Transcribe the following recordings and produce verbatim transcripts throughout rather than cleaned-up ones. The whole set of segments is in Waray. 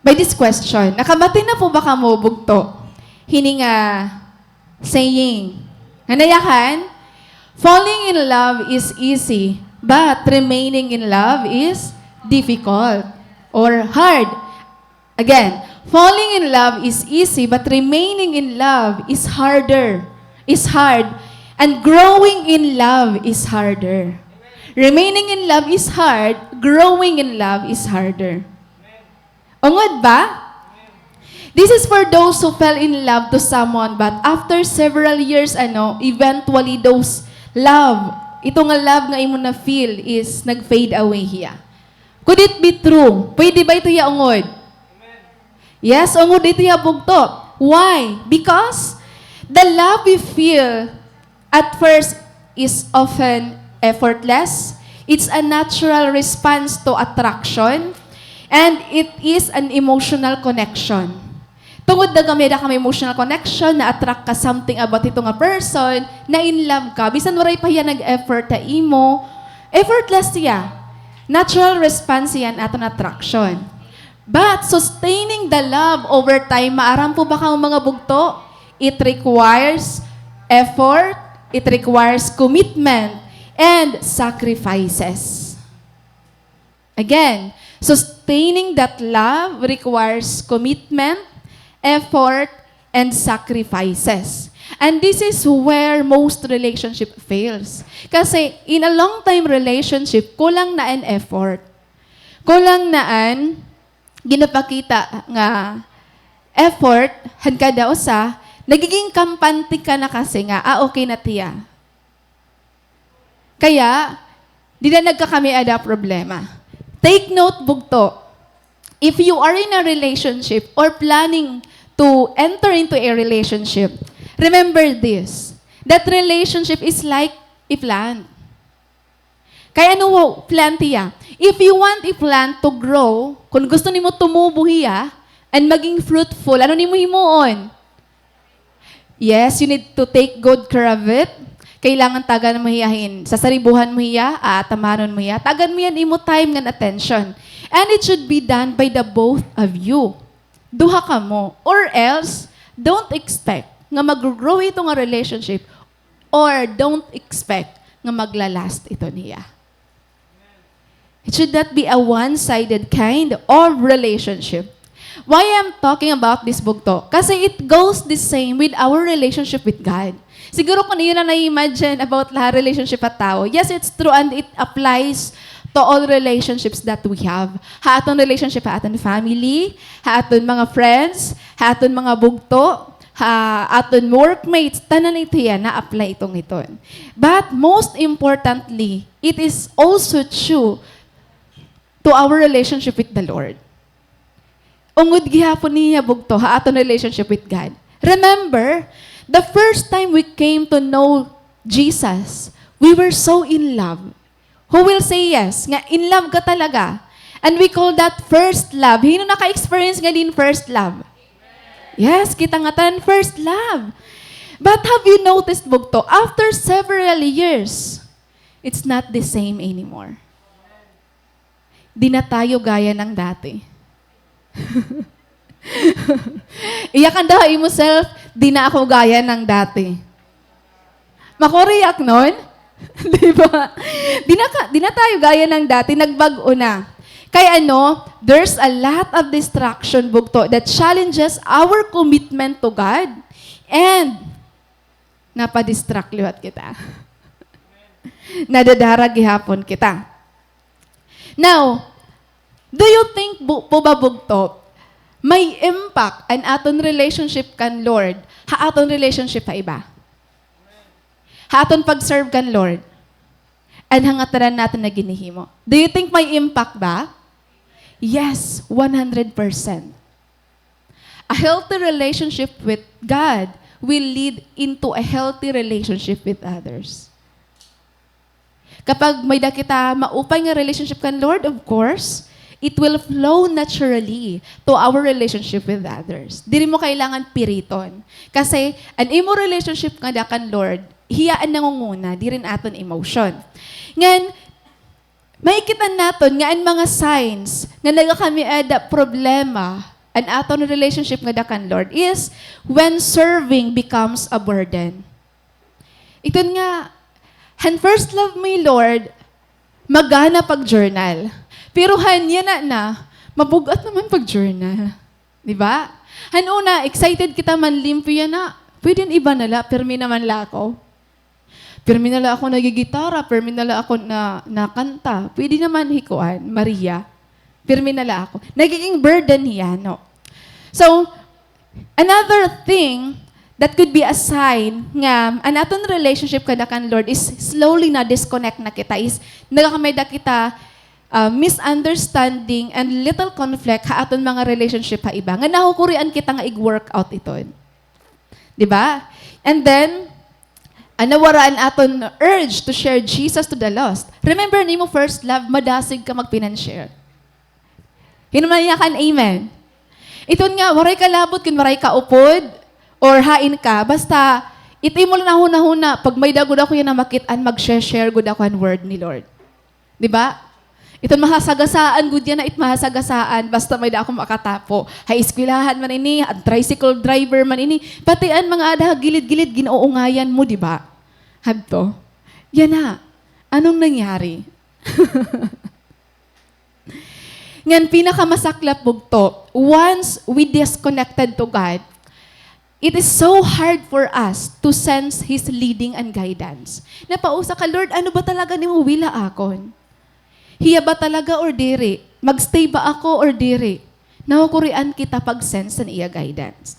By this question, nakabati na po ba kamo bugto hini nga saying? Nga nayakan, "Falling in love is easy, but remaining in love is difficult or hard." Again, "Falling in love is easy, but remaining in love is harder, is hard, and growing in love is harder." Remaining in love is hard, growing in love is harder. Ungod ba? This is for those who fell in love to someone, but after several years, ano, eventually those love, ito nga love nga imo na-feel is nag-fade away hiya. Could it be true? Pwede ba ito hiya ungod? Yes, ungod ito hiya bugto. Why? Because the love we feel at first is often effortless. It's a natural response to attraction, and it is an emotional connection. Tungod nagkami-ada kami emotional connection, na-attract ka something about ito nga person, na-in love ka. Bisan waray pa hiya nag-effort ha imo, effortless hiya. Natural response hiya han aton attraction. But sustaining the love over time, maaram po ba kamo, mga bugto? It requires effort, it requires commitment, and sacrifices. Again, sustaining that love requires commitment, effort, and sacrifices. And this is where most relationship fails. Kasi in a long-time relationship, kulang na an effort. Kulang na an ginapakita nga effort han kada usa, nagiging kampante ka na kasi nga, ah, okay na tiya. Kaya, dida nagkakami-ada problema. Take note, bugto. If you are in a relationship or planning to enter into a relationship, remember this, that relationship is like a plant. Kay ano plant hiya? If you want a plant to grow, kung gusto nimo tumubo hiya and maging fruitful, ano nimo himuon? Yes, you need to take good care of it. Kailangan tagan mo hiya hin, sasaribuhan mo hiya, aatamanon mo hiya. Tagan mo hiya hin imo time ngan attention. And it should be done by the both of you. Duha kamo. Or else, don't expect nga mag-grow ito nga relationship or don't expect nga magla-last ito niya. It should not be a one-sided kind of relationship. Why I'm talking about this, bugto? Kasi it goes the same with our relationship with God. Siguro kun iyo na na-imagine about la relationship ha tawo. Yes, it's true and it applies to all relationships that we have. Ha aton relationship, ha aton family, ha aton mga friends, ha aton mga bugto, ha aton workmates, tanan ito hiya, na-apply ito ngiton. But most importantly, it is also true to our relationship with the Lord. Ungod gihapon niya bugto ha aton relationship with God. Remember, the first time we came to know Jesus, we were so in love. Who will say yes? Nga in love ka talaga. And we call that first love. Hin-o naka-experience ngadi hin first love? Yes, kita ngatanan first love. But have you noticed, bugto, after several years, it's not the same anymore. Di na tayo gaya ng dati. Iyakan daw ha imo self, "Di na ako gaya ng dati." Makuriyak nun? Di ba? Di na ka, di na tayo gaya ng dati, nagbag-o na. Kay ano, there's a lot of distraction, bugto, that challenges our commitment to God. And napa-distract liwat kita. Nadadara gihapon kita. Now, do you think bu-, po ba, bugto, may impact an aton relationship kan Lord ha aton relationship ha iba? Ha aton pag-serve kan Lord? And ha ngatanan naton nga ginhihimo. Do you think may impact ba? Yes, one hundred percent. A healthy relationship with God will lead into a healthy relationship with others. Kapag may-ada kita maupay nga relationship kan Lord, of course, it will flow naturally to our relationship with others. Diri mo kailangan piriton. Kasi an imo relationship ngada kan Lord, hiya an nangunguna, diri an aton emotion. Ngan, makikita naton nga an mga signs nga nagakami-ada problema an aton relationship ngada kan Lord is when serving becomes a burden. Iton nga, han first love mo hi Lord, magana pag-journal. Pero han yana na, mabug-at naman pag-journal. Di ba? Han una, excited kita manlimpyo yana. Pwede an iba na la, pirmi naman la ako. Pirmi na la ako nagigitara, pirmi na la ako na, nakanta. Pwede naman hi kuan, Maria. Pirmi na la ako. Nagiging burden hiya, no? So, another thing that could be a sign nga an aton relationship kada kan Lord is slowly na-disconnect na kita is nagakamayda kita, ah, misunderstanding and little conflict ha aton mga relationship ha iba. Nga nahukurian kita nga ig-work out iton. Di ba? And then, ah, nawara an aton urge to share Jesus to the lost. Remember nimo first love, madasig ka magpinanshare. Hinumdom niya kan amen. Iton nga, waray ka labot kun waray ka upod, or hain ka. Basta, it imo la nahunahuna, pag may-ada gud ako yana makit-an, mag-share gud ako han word ni Lord. Di ba? Iton mahasagasaan gud yana, it mahasagasaan, basta may-ada ako makatapo. Ha eskwelahan man ini, an tricycle driver man ini, pati an mga ada ha gilid-gilid, gin-uungayan mo, di ba? Hadto. Yana, anong nangyari? Ngan pinakamasaklap bugto, once we disconnected to God, it is so hard for us to sense His leading and guidance. Napausa ka, "Lord, ano ba talaga nimo will ha akon? Hiya ba talaga or diri? Mag-stay ba ako or diri?" Nahukurian kita pag-sense han iya guidance.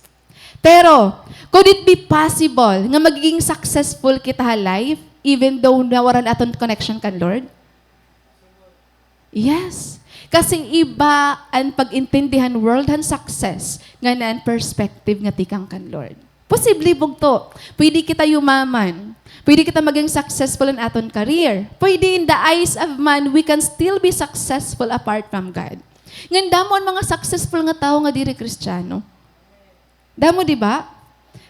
Pero, could it be possible nga magiging successful kita ha life even though nawara an aton connection kan Lord? Yes. Kasi iba an pag-intindi han world han success ngan an perspective nga tikang kan Lord. Posible bugto. Pwede kita yumaman. Pwede kita maging successful in aton career. Pwede in the eyes of man, we can still be successful apart from God. Ngan damo an mga successful nga tawo nga diri Kristiyano. Damo, di ba?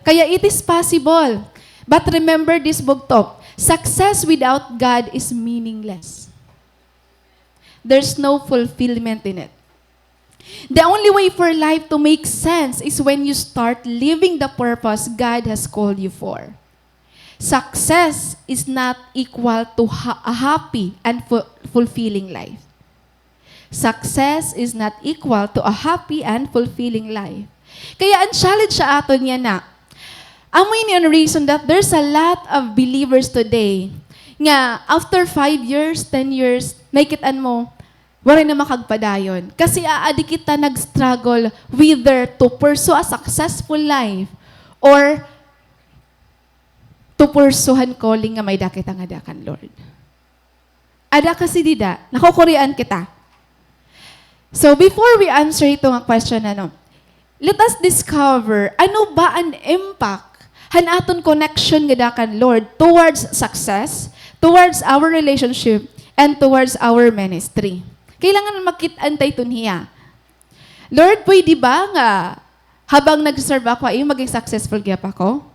Kaya it is possible. But remember this, bugto. Success without God is meaningless. There's no fulfillment in it. The only way for life to make sense is when you start living the purpose God has called you for. Success is not equal to ha-, a happy and fu-, fulfilling life. Success is not equal to a happy and fulfilling life. Kaya an challenge ha aton yana, amo ini an reason that there's a lot of believers today nga after five years, ten years, nakit-an mo, waray na makagpadayon. Kasi aadi kita nag-struggle whether to pursue a successful life or to pursue han calling nga may-ada kita ngada kan Lord. Ada kasi dida, nakukurian kita. So, before we answer ito nga question, ano, let us discover, ano ba an impact han aton connection ngada kan Lord towards success, towards our relationship, and towards our ministry? Kailangan makit-an ta iton hiya. Lord, pwede ba nga habang nag-serve ako ha iyo, maging successful gihap ako?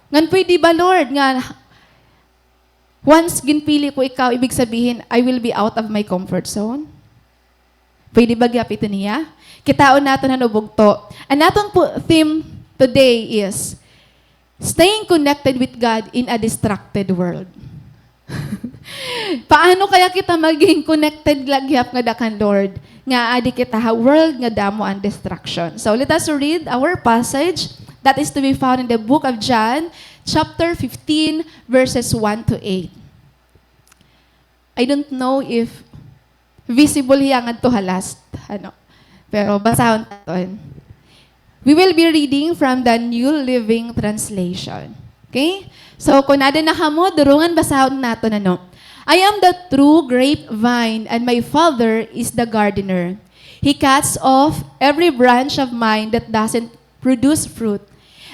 Ngan pwede ba, Lord, nga once ginpili ko ikaw, ibig sabihin, I will be out of my comfort zone? Pwede ba gihap iton hiya? Kitaon naton han bugto. An aton po theme today is staying connected with God in a distracted world. Paano kaya kita maging connected la gihap ngada kan Lord nga aadi kita ha world nga damo an distraction? So let us read our passage that is to be found in the book of John, chapter fifteen, verses one to eight. I don't know if visible hiya ngadto ha last, ano. Pero basahon ta iton. We will be reading from the New Living Translation. Okay? So, kon ada na kamo, durungan basahon naton, ano. "I am the true grapevine, and my Father is the gardener. He cuts off every branch of mine that doesn't produce fruit,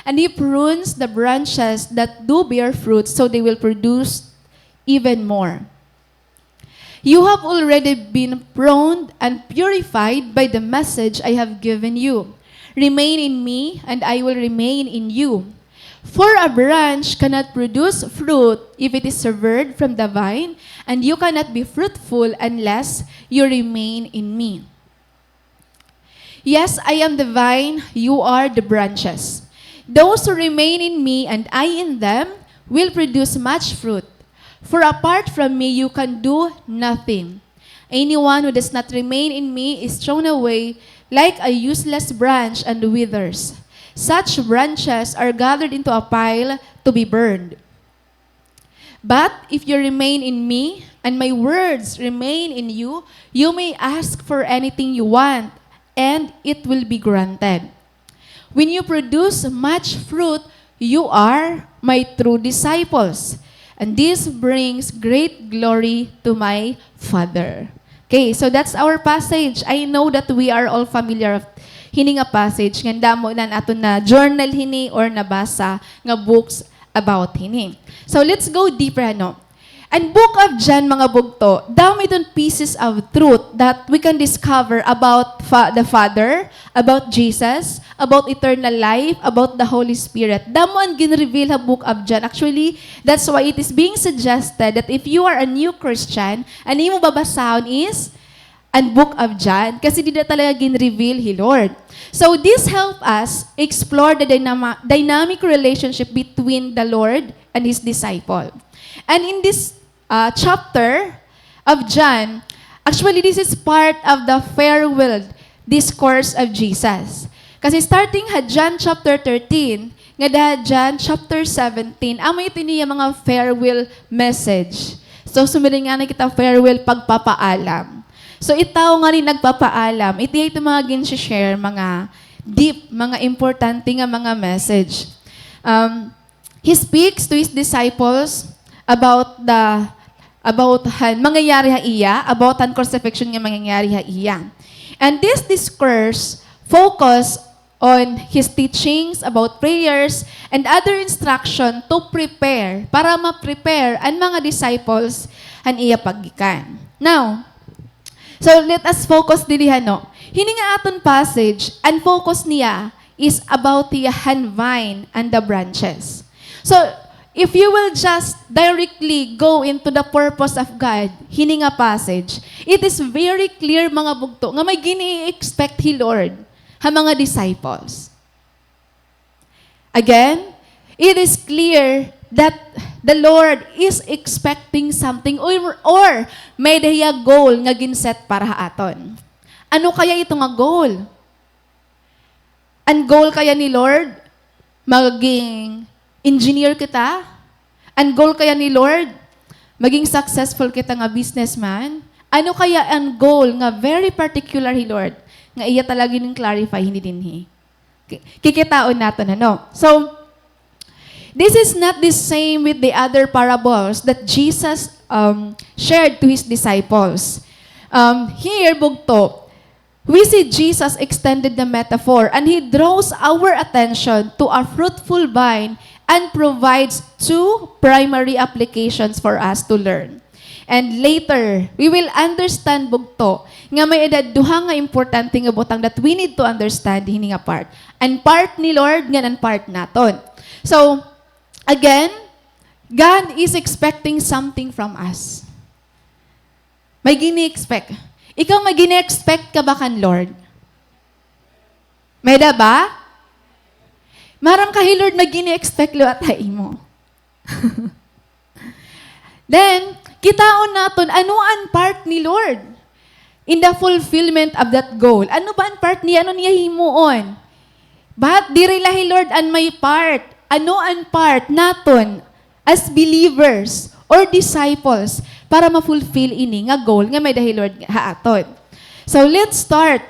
and he prunes the branches that do bear fruit so they will produce even more. You have already been pruned and purified by the message I have given you. Remain in me, and I will remain in you. For a branch cannot produce fruit if it is severed from the vine, and you cannot be fruitful unless you remain in me." Yes, I am the vine, you are the branches. Those who remain in me and I in them will produce much fruit. For apart from me, you can do nothing. Anyone who does not remain in me is thrown away like a useless branch and withers. Such branches are gathered into a pile to be burned. But if you remain in me, and my words remain in you, you may ask for anything you want, and it will be granted. When you produce much fruit, you are my true disciples. And this brings great glory to my Father. Okay, so that's our passage. I know that we are all familiar of hini nga passage, nga damo na aton na-journal hini or nabasa nga books about hini. So, let's go deeper, ano? An book of John, mga bugto, damo iton pieces of truth that we can discover about fa-, the Father, about Jesus, about eternal life, about the Holy Spirit. Damo an gin-reveal ha book of John. Actually, that's why it is being suggested that if you are a new Christian, an imo babasahon is an book of John, kasi dida talaga gin-reveal hi Lord. So, this help us explore the dynama-, dynamic relationship between the Lord and His disciple. And in this, uh, chapter of John, actually, this is part of the farewell discourse of Jesus. Kasi starting ha John chapter thirteen, ngada ha John chapter seventeen, amo ito niya mga farewell message. So, sumiring ngani kita farewell, pagpapaalam. So, it tawo ngani nagpapaalam, ito ya ito mga gin-share, mga deep, mga importante nga mga message. Um, he speaks to his disciples about the, about han mangyayari ha iya, about han crucifixion nga mangyayari ha iya. And this discourse focus on his teachings about prayers and other instruction to prepare, para ma-prepare an mga disciples han iya paggikan. Now, so let us focus diri, ano. Hini nga aton passage, an focus niya is about hiya han vine and the branches. So, if you will just directly go into the purpose of God, hini nga passage, it is very clear, mga bugto, nga may gini-expect hi Lord ha mga disciples. Again, it is clear that the Lord is expecting something or, or may-ada hiya goal nga gin-set para ha aton. Ano kaya ito nga goal? An goal kaya ni Lord, maging engineer kita? An goal kaya ni Lord, maging successful kita nga businessman? Ano kaya an goal nga very particular hi Lord, nga iya talaga gin-clarify hini dinhi? Ki-, kikitaon naton, ano? So, this is not the same with the other parables that Jesus, um, shared to his disciples. Um, here, bugto, we see Jesus extended the metaphor and he draws our attention to a fruitful vine and provides two primary applications for us to learn. And later, we will understand, bugto, nga may-ada duha nga importante nga butang that we need to understand hini nga part. An part ni Lord, ngan an part naton. So, again, God is expecting something from us. May gini-expect. Ikaw, may gini-expect ka ba kan Lord? May-ada ba? Maaram ka hi Lord, may gini-expect liwat ha imo. Then, kitaon naton, ano an part ni Lord in the fulfillment of that goal? Ano ba an part niya? Ano niya himuon? But diri la hi Lord an may part. Ano an part naton as believers or disciples para ma-fulfill ini nga goal nga may-ada hi Lord ha aton? So, let's start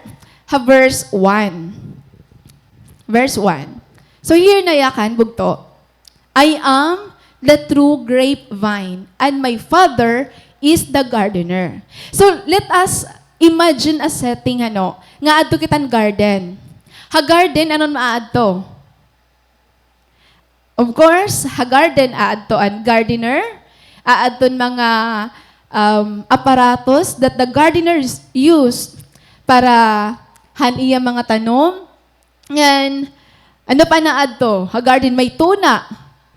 ha verse one. Verse one. So, here na yakan, bugto. "I am the true grapevine, and my Father is the gardener." So, let us imagine a setting, ano, nga adto kita han garden. Ha garden, ano an maadto? Of course, ha garden, aadto an gardener, aadton mga, um, apparatus that the gardeners use para han iya mga tanom. Ngan, ano pa an aadto? Ha garden may tuna.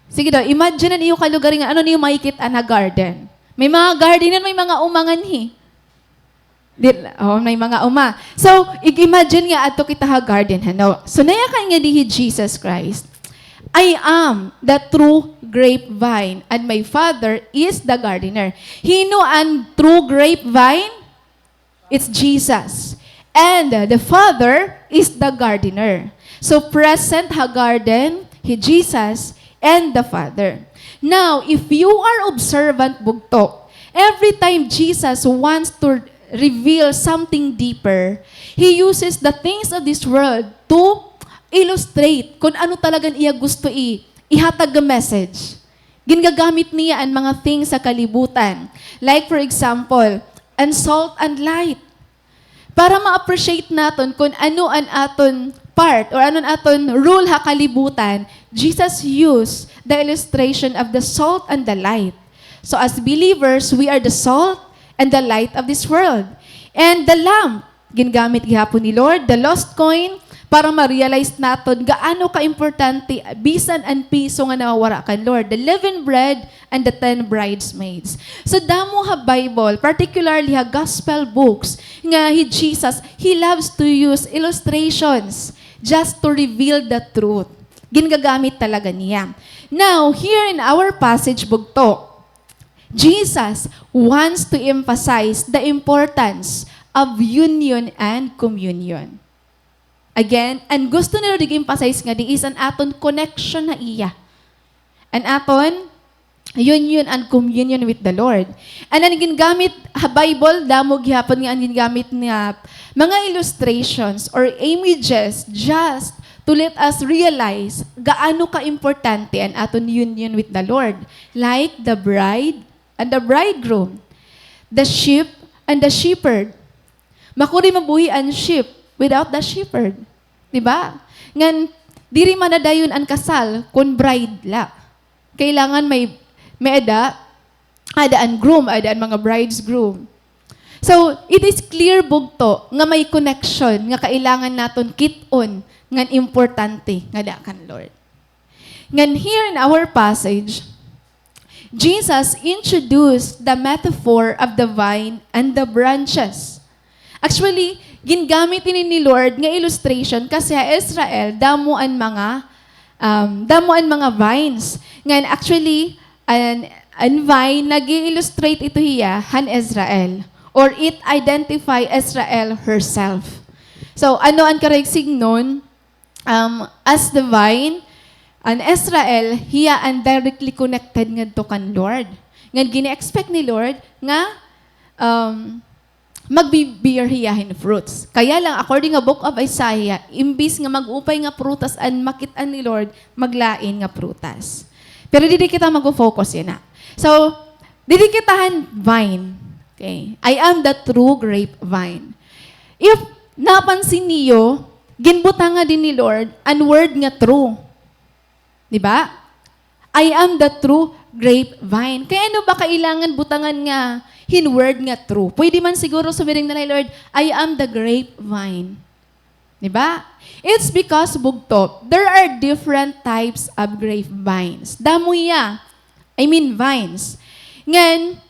Sige daw, imagine an iyo kalugaringon, ano niyo makikit-an ha garden? May mga garden, may mga uma nganhi. Di, oh, may mga uma. So, ig-imagine nga adto kita ha garden, hano? So, nayakan nga di hi Jesus Christ, "I am the true grapevine, and my Father is the gardener." Hino an true grapevine? It's Jesus. And the Father is the gardener. So, present ha garden, hi Jesus and the Father. Now, if you are observant, bugto, every time Jesus wants to reveal something deeper, he uses the things of this world to illustrate kung ano talagang iya gusto i-, ihatag nga message. Gingagamit niya an mga things sa kalibutan. Like, for example, an salt and light. Para ma-appreciate naton kung ano an aton part or ano an aton role ha kalibutan, Jesus used the illustration of the salt and the light. So as believers, we are the salt and the light of this world. And the lamp, gingamit gihapon ni Lord, the lost coin, para ma-realize naton gaano ka-importante bisan an piso nga nawawara kan Lord. The leavened bread and the ten bridesmaids. So, damo ha Bible, particularly ha gospel books, nga hi Jesus, he loves to use illustrations just to reveal the truth. Gingagamit talaga niya. Now, here in our passage, bugto, Jesus wants to emphasize the importance of union and communion. Again, an gusto ni Lord ig-emphasize nga di is an aton connection ha iya. An aton union and communion with the Lord. And an gingamit ha Bible, damo gihapon nga an gingamit nga mga illustrations or images just to let us realize gaano ka-importante an aton union with the Lord. Like the bride and the bridegroom, the sheep and the shepherd. Makuri mabuhi an sheep without the shepherd. Di ba? Ngan, diri man na dayon an kasal kun bride la. Kailangan may, may ada, ada an groom, ada an mga bride's groom. So, it is clear, bugto, nga may connection nga kailangan naton kit-on ngan importante ngada kan Lord. Ngan here in our passage, Jesus introduced the metaphor of the vine and the branches. Actually, gingamit ini ni Lord nga illustration kasi ha Israel, damo an mga, um, damo an mga vines. Ngan actually, an, an vine, nag-i-illustrate ito hiya han Israel, or it identify Israel herself. So, ano an karuyag sidngon? Um, as the vine, an Israel, hiya an directly connected ngadto kan Lord. Ngan gini-expect ni Lord nga, um, magbi-bear hiya hin fruits. Kaya lang, according nga Book of Isaiah, imbis nga mag-upay nga prutas an makit-an ni Lord, maglain nga prutas. Pero didi kita mag-focus yana. So, didi kita han vine. Okay. "I am the true grapevine." If napansin niyo, ginbutang ngadi ni Lord an word nga true. Di ba? "I am the true grapevine." Kay ano ba kailangan butangan nga hin word nga true? Pwede man siguro sumiring na la hi Lord, "I am the grapevine." Di ba? It's because, bugto, there are different types of grapevines. Damo hiya. I mean, vines. Ngan,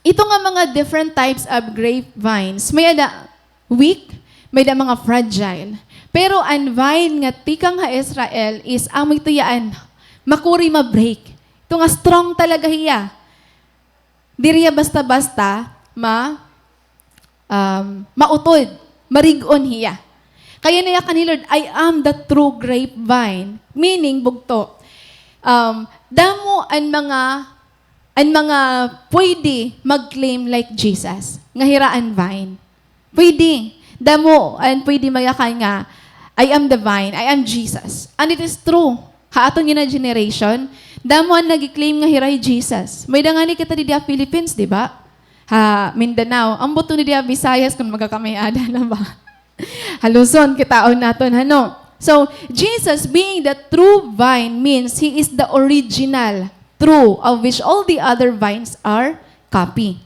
ito nga mga different types of grapevines, may ada weak, may ada mga fragile. Pero an vine nga tikang ha Israel is amo ito hiya an makuri ma-break. Ito nga strong talaga hiya. Diri hiya basta-basta ma-, um, mautod, marig-on hiya. Kaya nayakan ni Lord, "I am the true grapevine." Meaning, bugto, um, damo an mga, an mga pwede mag-claim like Jesus, nga hira an vine. Pwede. Damo an pwede mayakan nga, "I am the vine, I am Jesus." And it is true. Ha aton nga generation, damo an nag-claim nga hira hi Jesus. May-ada ngani kita didi ha Philippines, di ba? Ha Mindanao. Ambot didi ha Visayas kun magkakamay-ada na ba. Ha Luzon, kitaon naton, hano? So, Jesus being the true vine means he is the original, true, of which all the other vines are copy.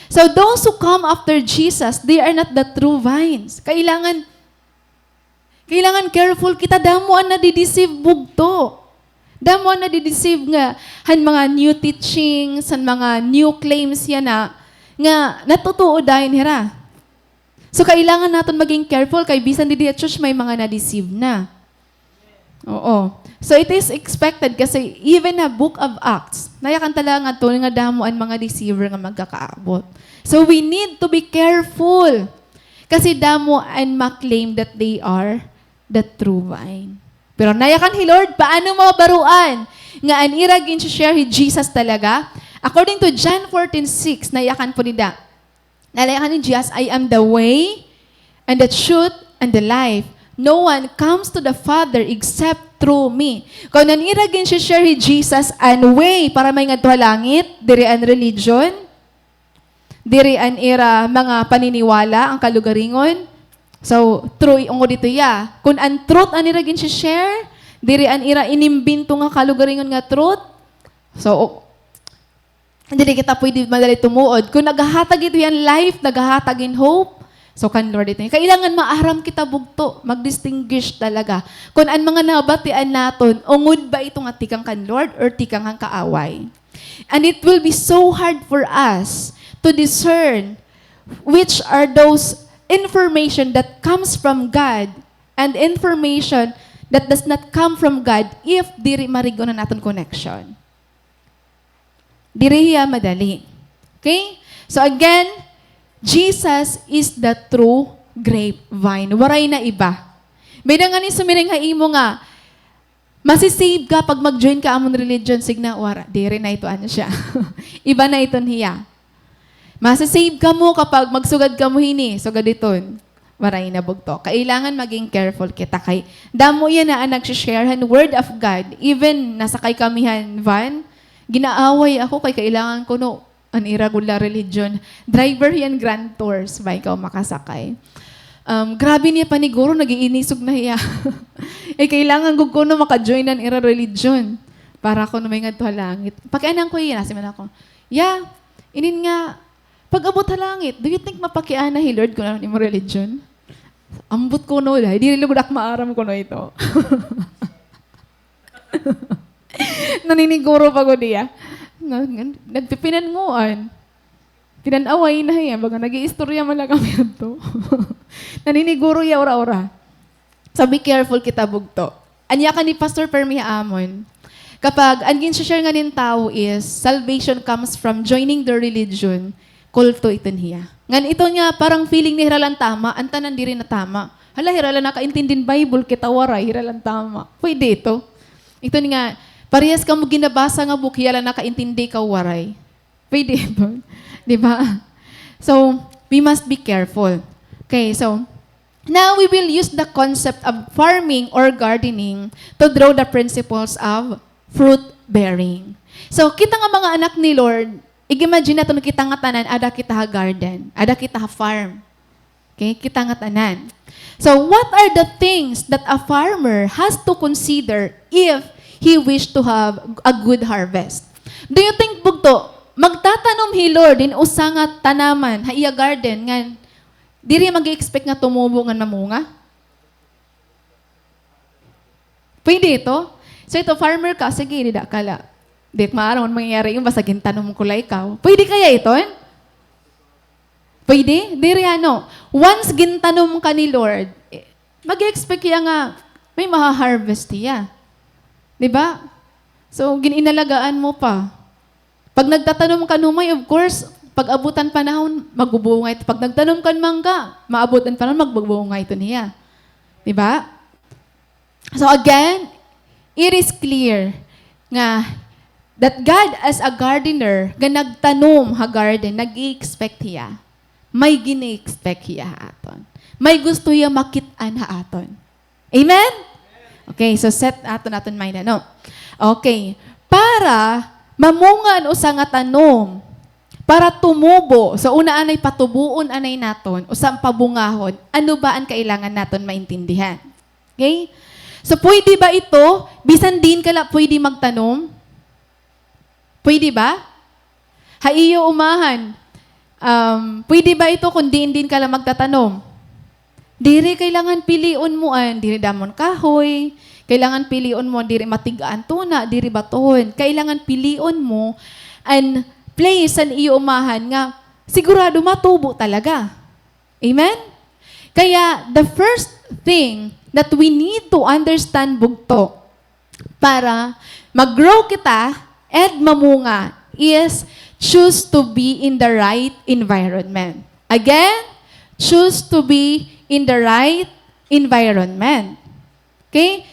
So, those who come after Jesus, they are not the true vines. Kailangan, kailangan careful kita, damo an nadi-deceive, bugto. Damo an nadi-deceive nga, han mga new teachings, han mga new claims yana, nga natutuo dayon hira. So, kailangan naton maging careful kay bisan didi ha church may mga na-deceive na. Oo. So, it is expected kasi even ha Book of Acts, nayakan talaga ngadto nga damo an mga deceiver nga magkakaabot. So, we need to be careful. Kasi damo an ma-claim that they are the true vine. Pero nayakan hi Lord, paano mabaruan nga an ira gin-share hi Jesus talaga? According to John fourteen six, nayakan po dida. Nayakan ni Jesus, "I am the way, and the truth, and the life. No one comes to the Father except through me." Kon an ira gin-share hi Jesus an way para maingadto ha langit, diri an religion, diri an ira mga paniniwala, an kalugaringon. So, true, ungod dito hiya. Kon an truth an ira gin-share, diri an ira inimbento nga kalugaringon nga truth. So, o-, diri kita pwede madali tumuod. Kon naghahatag ito hiya hin life, naghahatag hin hope, so kan Lord ito. Kailangan maaram kita bugto, mag-distinguish talaga. Kon an mga nabatian naton, ungod ba ito nga tikang kan Lord or tikang han kaaway? And it will be so hard for us to discern which are those information that comes from God and information that does not come from God if diri marig-on an aton connection. Diri hiya madali. Okay? So again, Jesus is the true grapevine. Waray na iba. May-ada ngani sumiring ha imo nga, "Masi-save ka pag mag-join ka amon religion." Sige na, wara. Diri na ito, ano siya. Iba na iton hiya. "Masi-save kamo kapag magsugad kamo hini." Sugad iton. Waray na bugto. Kailangan maging careful kita kay damo yana an nagsi-share han Word of God. Even nasakay kami han van, ginaaway ako kay kailangan kuno an ira gud la religion. Driver hiya han Grand Tours, ba ikaw makasakay. Um, grabe niya paniguro, nag-iinisog na hiya. Eh, kailangan gud kuno maka-join han ira religion para kuno maingadto ha langit. Pakianhan ko hiya, nasiring man ako, "Ya, inin nga, pag-abot ha langit, do you think mapakiana hi Lord kon ano an imo religion?" Ambot kuno, diri lugod ak maaram kuno ito. Naniniguro pa gud hiya. Na-, ngan-, nagpipinanguan. Pinan-away na hiya, baga nag-iistorya man la kami adto. Naniniguro hiya ura-ura. So, be careful kita bugto. An yakan ni Pastor permi ha amon, kapag an gin-share ngani hin tawo is salvation comes from joining the religion, kulto iton hiya. Ngan iton nga parang feeling niya hira la an tama, an tanan diri na tama. Hala, hira la nakaintindi hin Bible, kita waray, hira la an tama. Pwede ito. Iton nga, parehas kamo ginabasa nga book, hiya la nakaintindi, ikaw waray. Pwede ito. Di ba? So, we must be careful. Okay, so, now we will use the concept of farming or gardening to draw the principles of fruit bearing. So, kita nga mga anak ni Lord, ig-imagine naton kita nga tanan, ada kita ha garden, ada kita ha farm. Okay, kita nga tanan. So, what are the things that a farmer has to consider if he wish to have a good harvest? Do you think, bugto, magtatanom hi Lord hin usa nga tanaman ha iya garden ngan diri mag-expect nga tumubo ngan mamunga? Pwede ito. So, ito, farmer ka, sige, dida ka la. Di maaram ano mangyayari, basta gintanom ko la ikaw. Pwede kaya ito, eh? Pwede? Diri, ano. Once gintanom ka ni Lord, eh, mag-expect hiya nga may maha-harvest hiya. Di ba? So, gin-inalagaan mo pa. Pag nagtatanom ka numay, of course, pag-abot han panahon, magbubunga ito. Pag nagtanom ka hin mangga, maabot an panahon, magbubunga ito niya. Di ba? So again, it is clear nga that God as a gardener, nga nagtanom ha garden, nag-i-expect hiya. May gini-expect hiya ha aton. May gusto hiya makit-an ha aton. Amen? Okay, so set aton, aton mind, ano? Okay. Para mamunga an usa nga tanom, para tumubo, so una anay patubuon anay naton, usa pabungahon, ano ba an kailangan naton maintindihan? Okay? So pwede ba ito, bisan diin ka la pwede magtanom? Pwede ba? Ha iyo umahan, um, pwede ba ito kon diin-diin ka la magtatanom? Diri, kailangan pilion mo an diri damo an kahoy, kailangan pilion mo an diri matig-a an tuna, diri batohon. Kailangan pilion mo an place han iyo umahan nga sigurado matubo talaga. Amen? Kaya, the first thing that we need to understand, bugto, para mag-grow kita and mamunga is choose to be in the right environment. Again, choose to be in the right environment. Okay?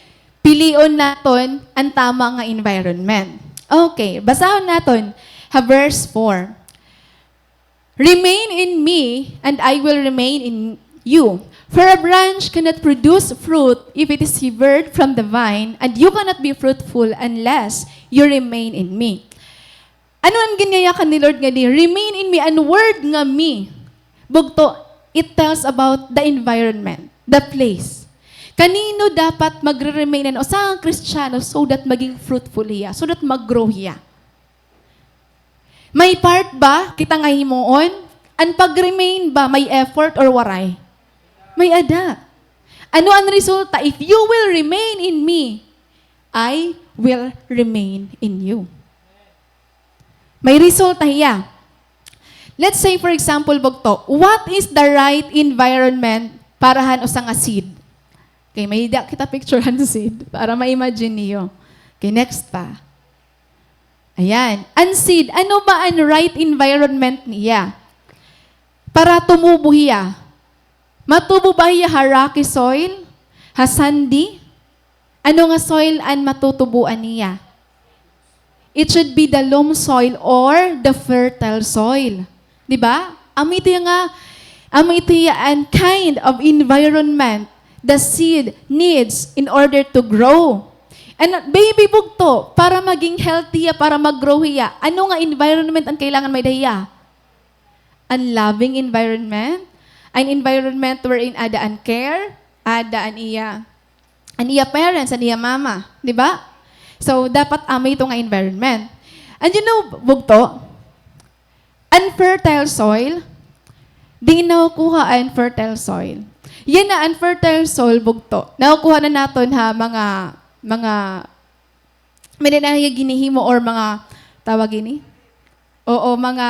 Pilion naton an tama nga environment. Okay, basahon naton ha verse four. "Remain in me, and I will remain in you. For a branch cannot produce fruit if it is severed from the vine, and you cannot be fruitful unless you remain in me." Ano an ginyayakan ni Lord nga di, "Remain in me," an word nga me, bugto, it tells about the environment, the place. Kanino dapat magre-remain an usa nga Kristiyano so that maging fruitful hiya, so that mag-grow hiya? May part ba kita nga himuon? An pag-remain ba may effort or waray? May-ada. Ano an resulta? "If you will remain in me, I will remain in you." May resulta hiya. Let's say, for example, bugto, what is the right environment para han usa nga seed? Okay, may-ada kita picture han seed para ma-imagine niyo. Okay, next pa. Ayan. An seed, ano ba an right environment niya para tumubo hiya? Matubo ba hiya ha rocky soil? Ha sandy? Ano nga soil an matutubuan niya? It should be the loam soil or the fertile soil. Di ba? Amo ito nga, amo ito an kind of environment the seed needs in order to grow. And maybe bugto, para maging healthy hiya, para mag-grow hiya, ano nga environment an kailangan may-ada hiya? An loving environment, an environment wherein ada an care, ada an iya, an iya parents, an iya mama, di ba? So, dapat amo ito nga environment. And you know, bugto, an fertile soil, diin nakukuha an fertile soil? Yana an fertile soil, bugto, nakukuha na naton ha mga, mga, may-ada na ginhihimo or mga, tawag ini? Oo, mga,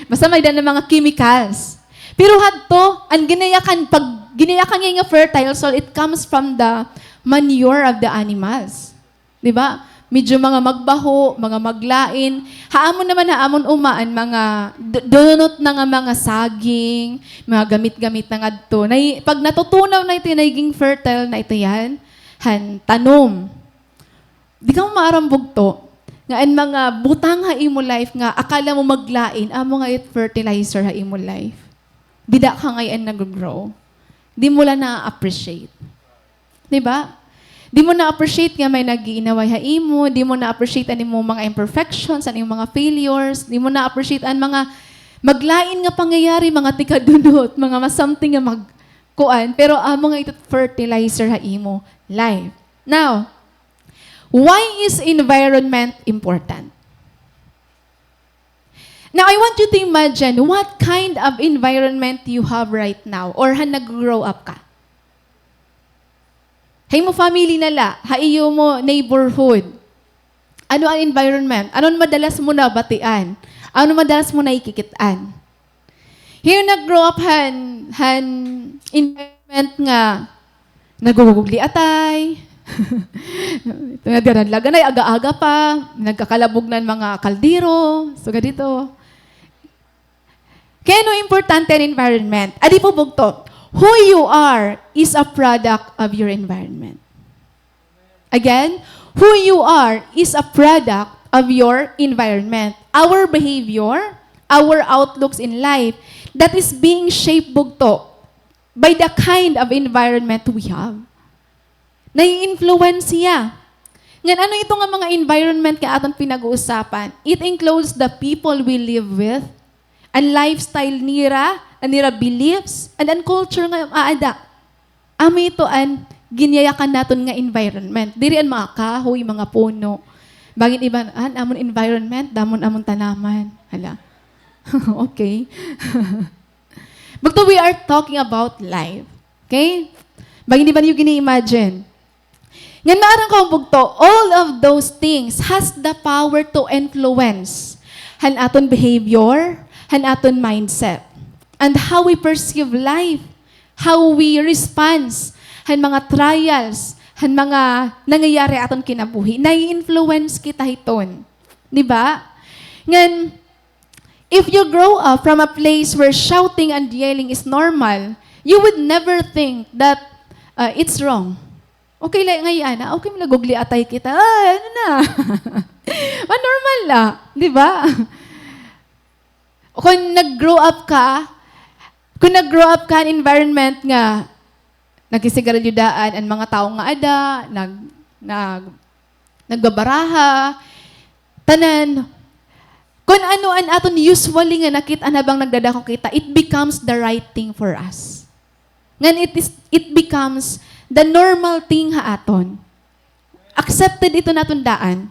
basta may-ada na mga chemicals. Pero hadto, an ginayakan, pag ginayakan niya nga fertile soil, it comes from the manure of the animals. Di ba? Medyo mga magbaho, mga maglain. Ha amon naman, ha amon uma, an mga d-, dunot na nga mga saging, mga gamit-gamit na ngadto. Nay-, pag natutunaw na ito, nagiging fertile na ito yan. Han tanom. Di kamo maaram, bugto, nga an mga butang ha imo life nga akala mo maglain, amo nga it fertilizer ha imo life. Dida ka ngay-an nag-grow. Di mo la na-appreciate. Di ba? Di mo na-appreciate nga may nag-iinaway ha imo, di mo na-appreciate an imo mga imperfections, an imo mga failures, di mo na-appreciate an mga maglain nga pangyayari, mga tikadunot, mga ma-something nga mag-, kuan, pero amo nga ito fertilizer ha imo life. Now, why is environment important? Now, I want you to imagine what kind of environment you have right now or han nag-grow up ka. Ha imo family na la, ha iyo mo neighborhood. Ano an environment? Ano an madalas mo nabatian? Ano an madalas mo nakikit-an? Hiyo nag-grow up han, han environment nga nagugugli atay. Nagdadalagan ay aga-aga pa, nagkakalabog na an mga kaldero. So, ganito. Kaya ano importante an environment? Adi po bugto, who you are is a product of your environment. Again, who you are is a product of your environment. Our behavior, our outlooks in life, that is being shaped, bugto, by the kind of environment we have. Nai-influence hiya. Ngan ano ito nga mga environment nga aton pinag-uusapan? It includes the people we live with, an lifestyle nira, an ira beliefs, and an culture nga aada. Amo ito an ginyayakan naton nga environment. Diri an mga kahoy, mga puno. Bangin iban, an amon environment, damo an amon tanaman. Hala. Okay. Bugto, we are talking about life. Okay? Bangin iban niyo gini-imagine. Ngan maaram kamo, bugto, all of those things has the power to influence han aton behavior, han aton mindset. And how we perceive life, how we response han mga trials, han mga nangyayari aton kinabuhi, nai-influence kita hiton. Di ba? Ngan, if you grow up from a place where shouting and yelling is normal, you would never think that, uh, it's wrong. Okay la ngay-an, ah, okay man la gugli atay kita. Ah, ano na? Ma-normal la, di ba? Kon nag-grow up ka, kon nag-grow up ka an environment nga nagkisigarilyo daan an mga tawo nga ada, nag-, nag-, nagbabaraha, tanan, kon ano an aton usually nga nakit-an habang nagdadako kita, it becomes the right thing for us. Ngan it is, it becomes the normal thing ha aton. Accepted ito naton daan.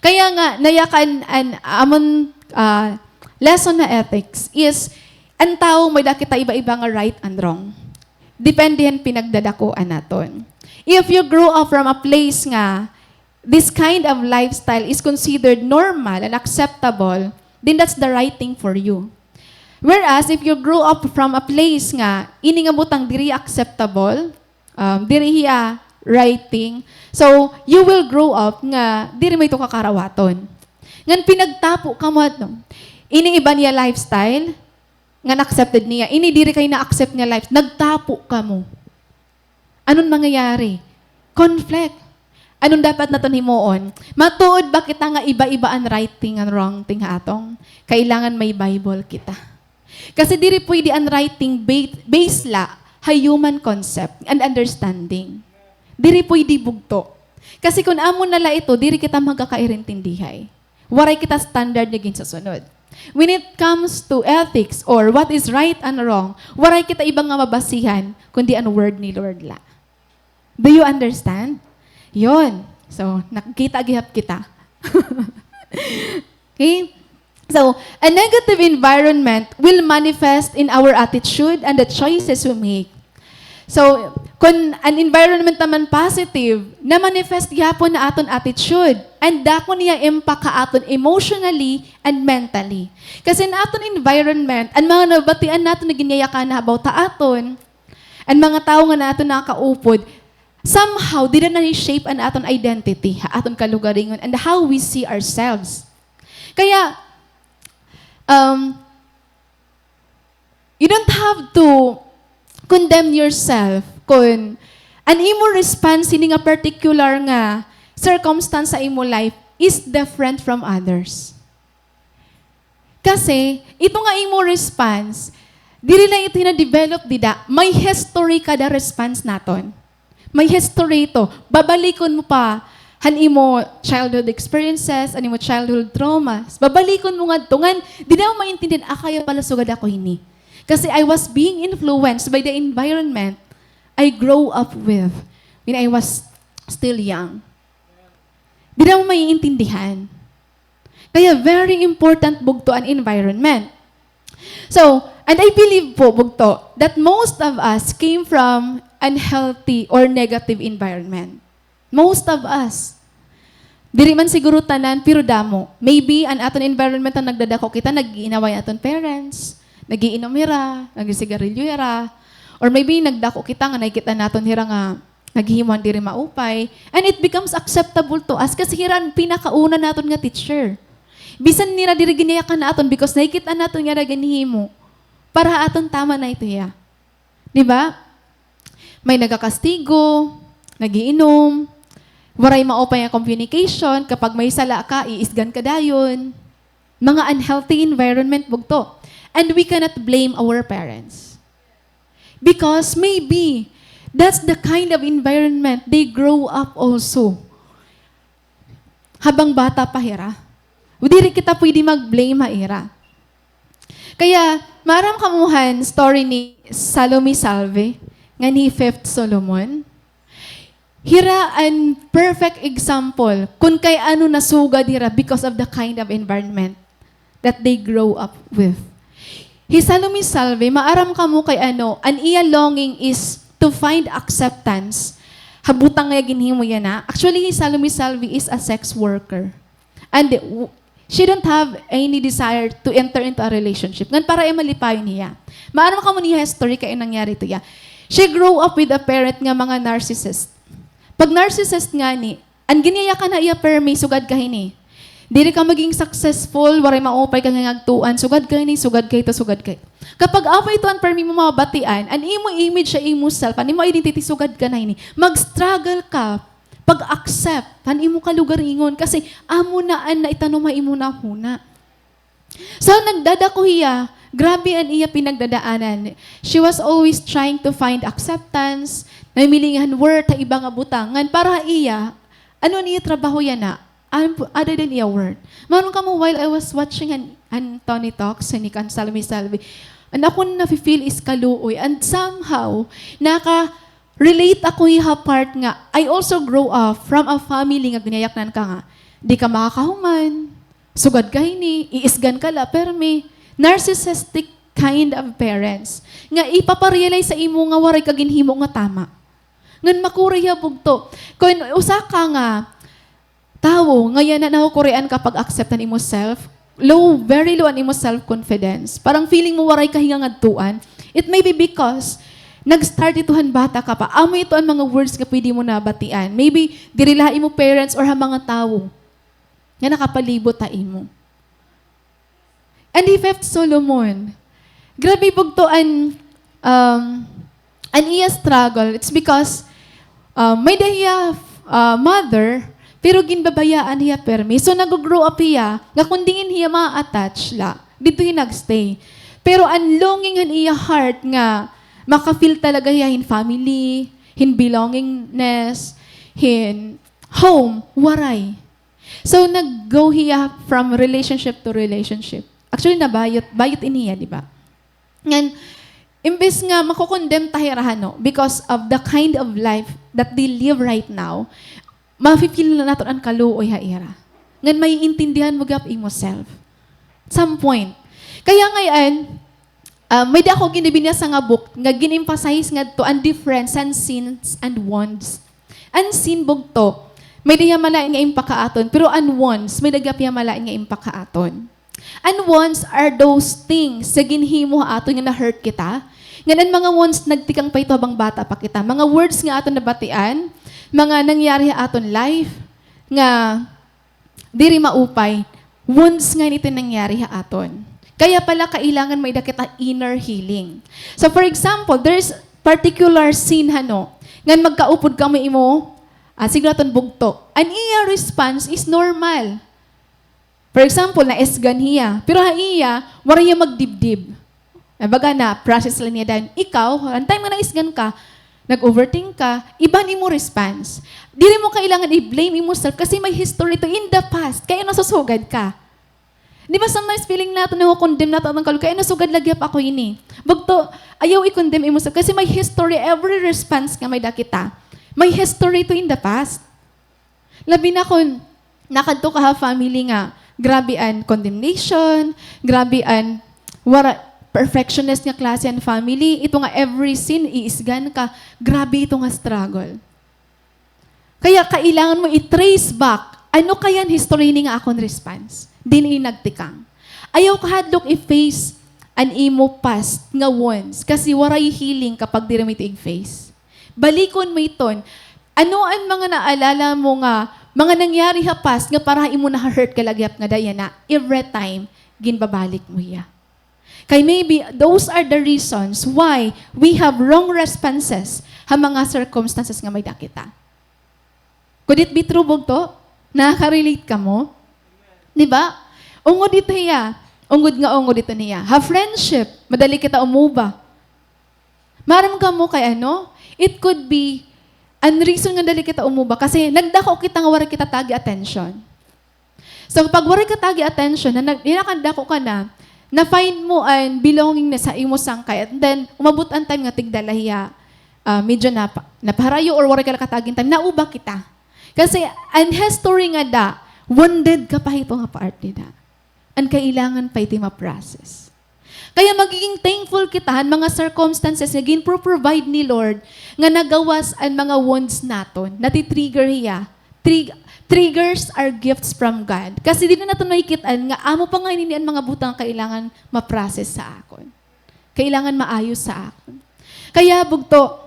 Kaya nga, nayakan an amon, ah, lesson ha ethics is, an tawo may-ada kita iba-iba nga right and wrong. Depende han pinagdadakuan naton. If you grow up from a place nga this kind of lifestyle is considered normal and acceptable, then that's the right thing for you. Whereas, if you grew up from a place nga ini nga butang diri acceptable, um, diri hiya right thing, so you will grow up nga diri mo ito kakarawaton. Ngan pinagtapo kamo ato. Ini iba niya lifestyle, ngan accepted niya. Ini diri kay na-accept niya life, nagtapo kamo. Ano an mangyayari? Conflict. Ano an dapat naton himuon? Matuod ba kita nga iba-iba an right thing ngan wrong thing ha aton? Kailangan may Bible kita. Kasi diri pwede an right thing ba-, base la ha human concept and understanding. Diri pwede bugto. Kasi kon amo na la ito, diri kita magkakairintindihay. Waray kita standard nga ginsusunod. When it comes to ethics or what is right and wrong, waray kita iba nga mabasihan kundi an word ni Lord la. Do you understand? Yon. So, nakikita gihap kita. Okay? So, a negative environment will manifest in our attitude and the choices we make. So, kon an environment naman positive, na-manifest gihapon ha aton attitude, and dako niya impact ha aton emotionally and mentally. Kasi an aton environment, an mga nabatian naton nga ginyayakan na about ha aton, an mga tawo nga aton nakaupod, somehow, dida na ni-shape an aton identity, ha aton kalugaringon, and how we see ourselves. Kaya, um, you don't have to condemn yourself kon an imo response hini nga particular nga circumstance sa imo life is different from others. Kasi, ito nga imo response, diri la ito hina-develop dida, may history kada response naton. May history ito. Babalikon mo pa han imo childhood experiences, an imo childhood traumas. Babalikon mo ngadto ngan dida mo maintindihan, "Ah, kaya pala sugad ako hini. Kasi I was being influenced by the environment I grow up with when I was still young." Dida mo maiintindihan. Kaya very important bugto an environment. So, and I believe po, bugto, that most of us came from unhealthy or negative environment. Most of us. Diri man siguro tanan, pero damo. Maybe, an aton environment nga nagdadako kita, nag-iinaway aton parents, nag-iinom hira, nagsisigarilyo hira, or maybe nagdako kita nga nakikita naton hira nga naghihimo han diri maupay, and it becomes acceptable to us kasi hira an pinakauna naton nga teacher. Bisan nira diri ginyayakan naton because nakikita naton nga hira ginhihimo para ha aton tama na ito hiya. Di ba? May nagakastigo, nag-iinom, waray maupay nga communication, kapag may sala ka, iisgan ka dayon. Mga unhealthy environment, bugto. And we cannot blame our parents. Because maybe, that's the kind of environment they grow up also. Habang bata pa hira. Diri kita pwede mag-blame ha ira. Kaya, maaram kamo han story ni Salome Salvi, ngan hi Fifth Solomon. Hira an perfect example kon kay ano nasugad hira because of the kind of environment that they grow up with. Hi Salome Salvi, maaram kamo kay ano, an iya longing is to find acceptance ha butang nga ginhimo yana. Actually, hi Salome Salvi is a sex worker. And w-, she don't have any desire to enter into a relationship. Ngan para iya malipayon hiya. Maaram kamo niya history kay nangyari to iya. She grew up with a parent nga mga narcissist. Pag narcissist ngani, an ginyayakan ha iya permi, sugad ka hini. Diri ka maging successful, waray maupay ka nga ngagtuan, sugad ka hini, sugad ka hito, sugad ka hito. Kapag amo ito an permi mo mabatian, an imo image sa imo self, an imo identity, sugad ka na hini. Mag-struggle ka pag-accept han imo kalugaringon kasi amo na an naitanom ha imo hunahuna. So, nagdadako hiya, grabe an iya pinagdadaanan. She was always trying to find acceptance, namimiling han worth ha iba nga butang. Ngan para ha iya, ano an iya trabaho yana? An-, other than iya worth. Maaram kamo, while I was watching an, an Tony Talks, ni kan Salvi Salvi, an akon nafe-feel is kaluoy. And somehow, naka-relate ako ha part nga, I also grow up from a family nga ginyayaknan ka nga, di ka makakahuman, sugad ka hini, iisgan ka la, permi, narcissistic kind of parents. Nga ipapa-realize sa imo nga waray ka ginhimo nga tama. Ngan makuri hiya bugto. Kon usa ka nga tawo nga yana nakukurian ka pag-accept han imo self, low, very low an imo self-confidence. Parang feeling mo waray ka hiya ngadtuan. It may be because nag-start ito han bata ka pa. Amo ito an mga words nga pwede mo nabatian. Maybe diri la ha imo parents or ha mga tawo nga nakapalibot ha imo. And he felt so alone. Grabe bugto an, um, an iya struggle. It's because, um, may-ada hiya, uh, mother, pero ginbabayaan hiya permi. So, nag-grow up hiya, nga kon diin hiya ma-attach la, didto hiya nag-stay. Pero an longing han iya heart nga maka-feel talaga hiya hin family, hin belongingness, hin home, waray. So, nag-go hiya from relationship to relationship. Actually, nabayot, bayot ini hiya, di ba? Ngan, imbes nga mako-condemn ta hira, no, because of the kind of life that they live right now, mafe-feel na naton an kaluoy ha ira. Ngan maiintindihan mo gihap imo self. Some point. Kaya ngay-an, ah, may-ada ako ginibinasa nga book nga gin-emphasize ngadto an difference an sins and wounds. An sin bugto, may-ada hiya malain nga impact ha aton, pero an wounds, may-ada gihap hiya malain nga impact ha aton. An wounds are those things nga ginhimo ha aton nga na-hurt kita. Ngan an mga wounds nagtikang pa ito habang bata pa kita. Mga words nga aton nabatian, mga nangyari ha aton life, nga diri maupay, wounds nga ito nangyari ha aton. Kaya pala kailangan may-ada kita inner healing. So for example, there's particular sin, hano, ngan magkaupod kamo imo, ah, sige naton bugto. An iya response is normal. For example, naisgan hiya. Pero ha iya, waray hiya magdibdib. Ay, baga na-process la niya dayon. Ikaw, an time nga naisgan ka, nag-overthink ka, iba an imo response. Diri mo kailangan i-blame imo self kasi may history to in the past. Kay ano susugad ka? Di ba sometimes feeling naton, nako-condemn naton an kaluoy, kay ano sugad la gihap ako ini. Bugto, ayaw i-condemn imo self kasi may history, every response nga may-ada kita. May history to in the past. Labi na kon nakadto ka ha family nga grabe an condemnation, grabe an wara, perfectionist nga klase an family, ito nga every sin iisgan ka, grabe ito nga struggle. Kaya kailangan mo i-trace back, ano kaya an history ini nga akon response? Diin ini nagtikang. Ayaw ka hadlok i-face an imo past nga wounds, kasi waray healing kapag diri mo ito i-face. Balikon mo iton. Ano an mga naalala mo nga mga nangyari ha past nga para imo na-hurt ka la gihap ngada yana every time ginbabalik mo hiya? Kay maybe those are the reasons why we have wrong responses ha mga circumstances nga may-ada kita. Could it be true, bugto? Nakaka-relate kamo? Di ba? Ungod ito hiya. Ungod nga ungod ito niya. Ha friendship, madali kita umuba. Maaram kamo kay ano? It could be an reason nga dali kita umuba kasi nagdako kita nga waray kita tagi attention. So, kapag waray ka tagi attention, na nag-, nakadako ka na, na-find mo an belongingness sa imo sangkay, and then, umabot an time nga tigda la hiya, ah, medyo napa-, napaharayo or waray ka la katagi hin time, nauba kita. Kasi, an history ngada, wounded ka pa hito nga parte na. An kailangan pa ito ma-process. Kaya magiging thankful kita han mga circumstances nga ginpro-provide ni Lord nga nagawas an mga wounds naton, nati-trigger hiya, Trig-, triggers are gifts from God. Kasi diri naton makikit-an nga amo pa ngay-an ini an mga butang nga kailangan ma-process sa akon. Kailangan maayos sa akon. Kaya, bugto,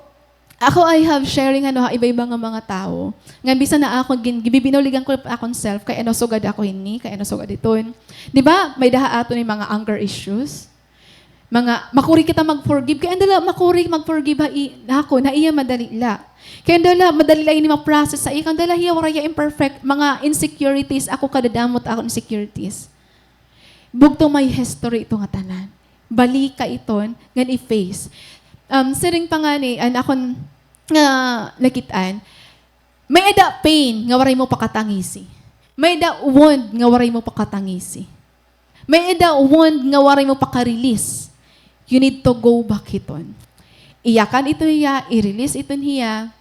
ako, I have sharing, ano, ha iba-iba nga mga tawo. Nga bisan na ako, gin-, gibibinaligan ko pa akon self, kay ano sugad ako hini, kay ano sugad iton. Di ba, may-ada ha aton nga mga anger issues? Mga, makuri kita mag-forgive. Kay andala, makuri mag-forgive ha i-, ha akon, ha iya madali la. Kay andala, madali la ini ma-process ha iya. Kay andala, hiya, waray hiya imperfect. Mga insecurities, ako kadadamot akon insecurities. Bugto, may history ito nga tanan. Balika iton, ngan i-face. Um, siring pa ngani, an akon nga nakit-an, may-ada pain nga waray mo pakatangisi. May-ada wound nga waray mo pakatangisi. May-ada wound nga waray mo paka-release. You need to go back hiton. Iyakan iton hiya, i-release iton hiya,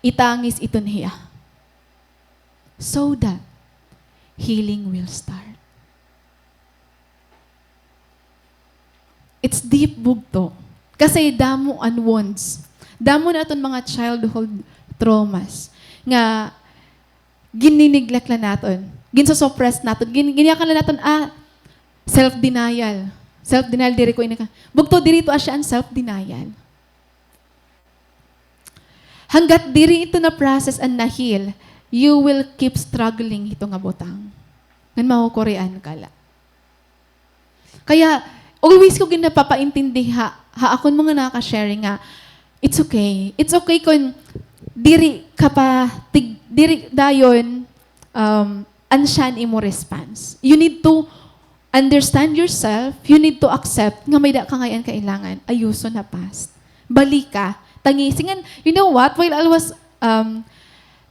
itangis iton hiya. So that healing will start. It's deep, bugto. Kasi damo an wounds. Damo na aton mga childhood traumas nga ginineglect la naton, ginsusuppress naton, gin-, ginyakan la naton, ah, self-denial. Self-denial, diri ko ini ka-, bugto, diri ito asya an self-denial. Hanggat diri ito na-process and na-heal, you will keep struggling hito nga butang. Ngan makukurian ka la. Kaya, always ko ginapapaintindi ha, ha akon mga nakaka-sharing nga, it's okay. It's okay kon diri ka pa, tig-, diri dayon, um, ansyan imo response. You need to understand yourself, you need to accept nga may-ada ka ngay-an kailangan ayuson ha past. Balika, tangisi ngan, you know what? While I was, um,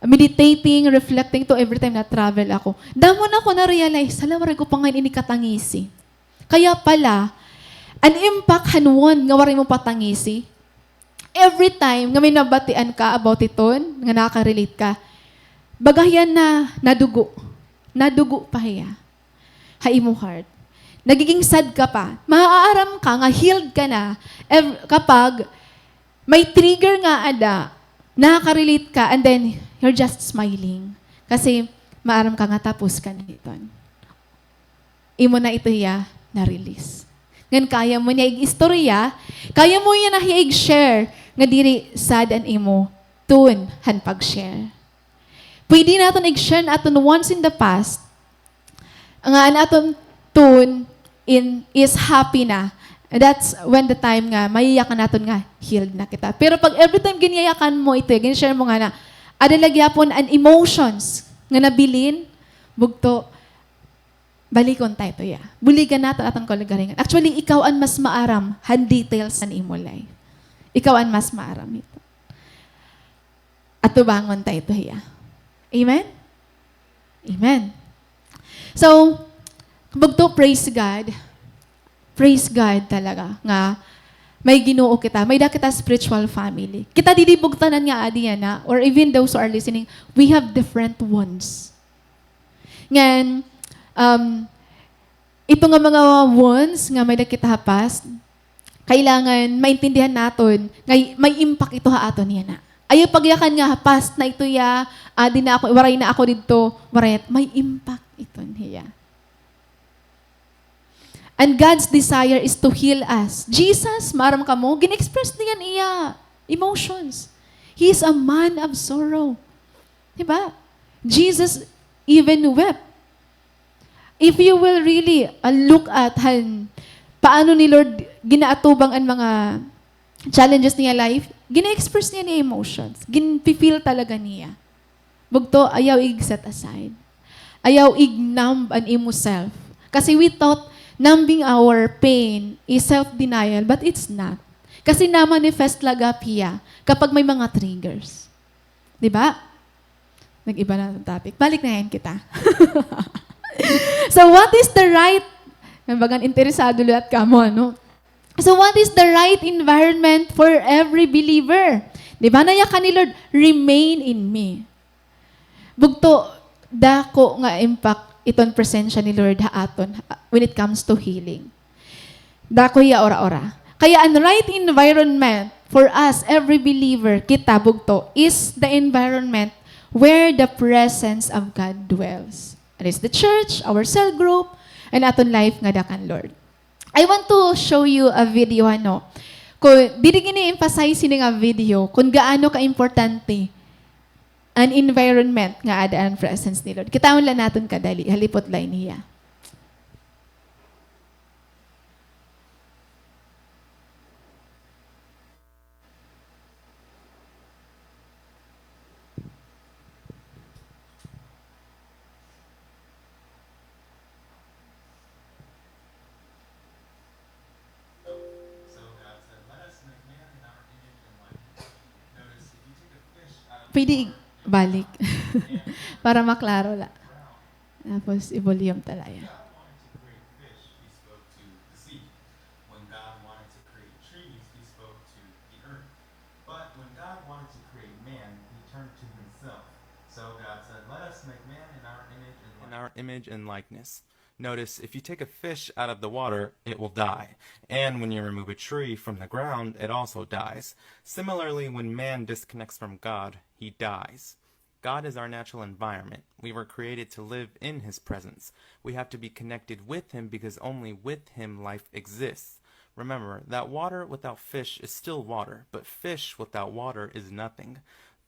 meditating, reflecting to every time na-travel ako, damo na ako na-realize, hala, waray ko pa ngay-an ini katangisi. Kaya pala, an impact han wound nga waray mo patangisi, every time nga may nabatian ka about iton, nga nakaka-relate ka, baga hiya na, nadugo. Nadugo pa hiya ha imo heart. Nagiging sad ka pa. Maaaram ka nga healed ka na ev-, kapag may trigger nga ada, nakaka-relate ka, and then you're just smiling. Kasi maaram ka nga tapos ka na hiton. Imo na ito hiya na-release. Ngan kaya mo niya ig-istorya, kaya mo niya na hiya ig-share, nga diri sad an imo tune han pag-share. Pwede naton ig-share an aton wounds in the past, nga an aton tune in, is happy na. That's when the time nga mayayakan naton nga healed na kita. Pero pag every time ginyayakan mo ito, gin-share mo nga na, ada la gihapon an emotions nga nabilin, bugto, balikon ta ito hiya. Buligan naton aton kalugaringon. Actually, ikaw an mas maaram han details han imo life. Ikaw an mas maaram hito. Atubangon ta ito hiya. Amen? Amen. So, bugto, praise God. Praise God talaga nga may Ginoo kita, may-ada kita spiritual family. Kita didi bugtanan nga adi yana, or even those who are listening, we have different wounds. Ngan, um, ito nga mga wounds nga may-ada kita ha past, kailangan maintindihan naton nga may impact ito ha aton yana. Ayaw pagyakan nga, ha past na ito hiya, adi na ako, waray na ako didto, waray, may impact iton hiya. And God's desire is to heal us. Jesus, maaram kamo, gin-express niya an iya emotions. He is a man of sorrow. Di ba? Jesus even wept. If you will really, uh, look at han, paano ni Lord ginaatubang an mga challenges niya life, gina-express niya niya emotions. Gin-feel talaga niya. Bugto, ayaw ig-set aside. Ayaw ig-numb an imo self. Kasi we thought numbing our pain is self-denial, but it's not. Kasi na-manifest la gihap hiya kapag may mga triggers. Di ba? Nag-iba na an topic. Balik na yan kita. So, what is the right, bagan interesado liwat kamo, ano? So, what is the right environment for every believer? Di ba, nayakan ni Lord, "Remain in me." Bugto, dako nga impact iton presensya ni Lord ha aton, ha, when it comes to healing. Dako hiya ora-ora. Kaya an right environment for us, every believer, kita bugto, is the environment where the presence of God dwells. That is the church, our cell group, and aton life ngada kan Lord. I want to show you a video, ano, kun, diri gini-emphasize ini nga video kun gaano ka-importante an environment nga aada an presence ni Lord. Kitaon la naton kadali, halipot la ini hiya. Pwede ibalik para maklaro la. Tapos i-volume ta la hiya. When God wanted to create trees, he spoke to the earth. But when God wanted to create man, he turned to himself. So God said, "Let us make man in our image and in our image and likeness." Notice, if you take a fish out of the water, it will die. And when you remove a tree from the ground, it also dies. Similarly, when man disconnects from God, he dies. God is our natural environment. We were created to live in his presence. We have to be connected with him because only with him life exists. Remember that water without fish is still water, but fish without water is nothing.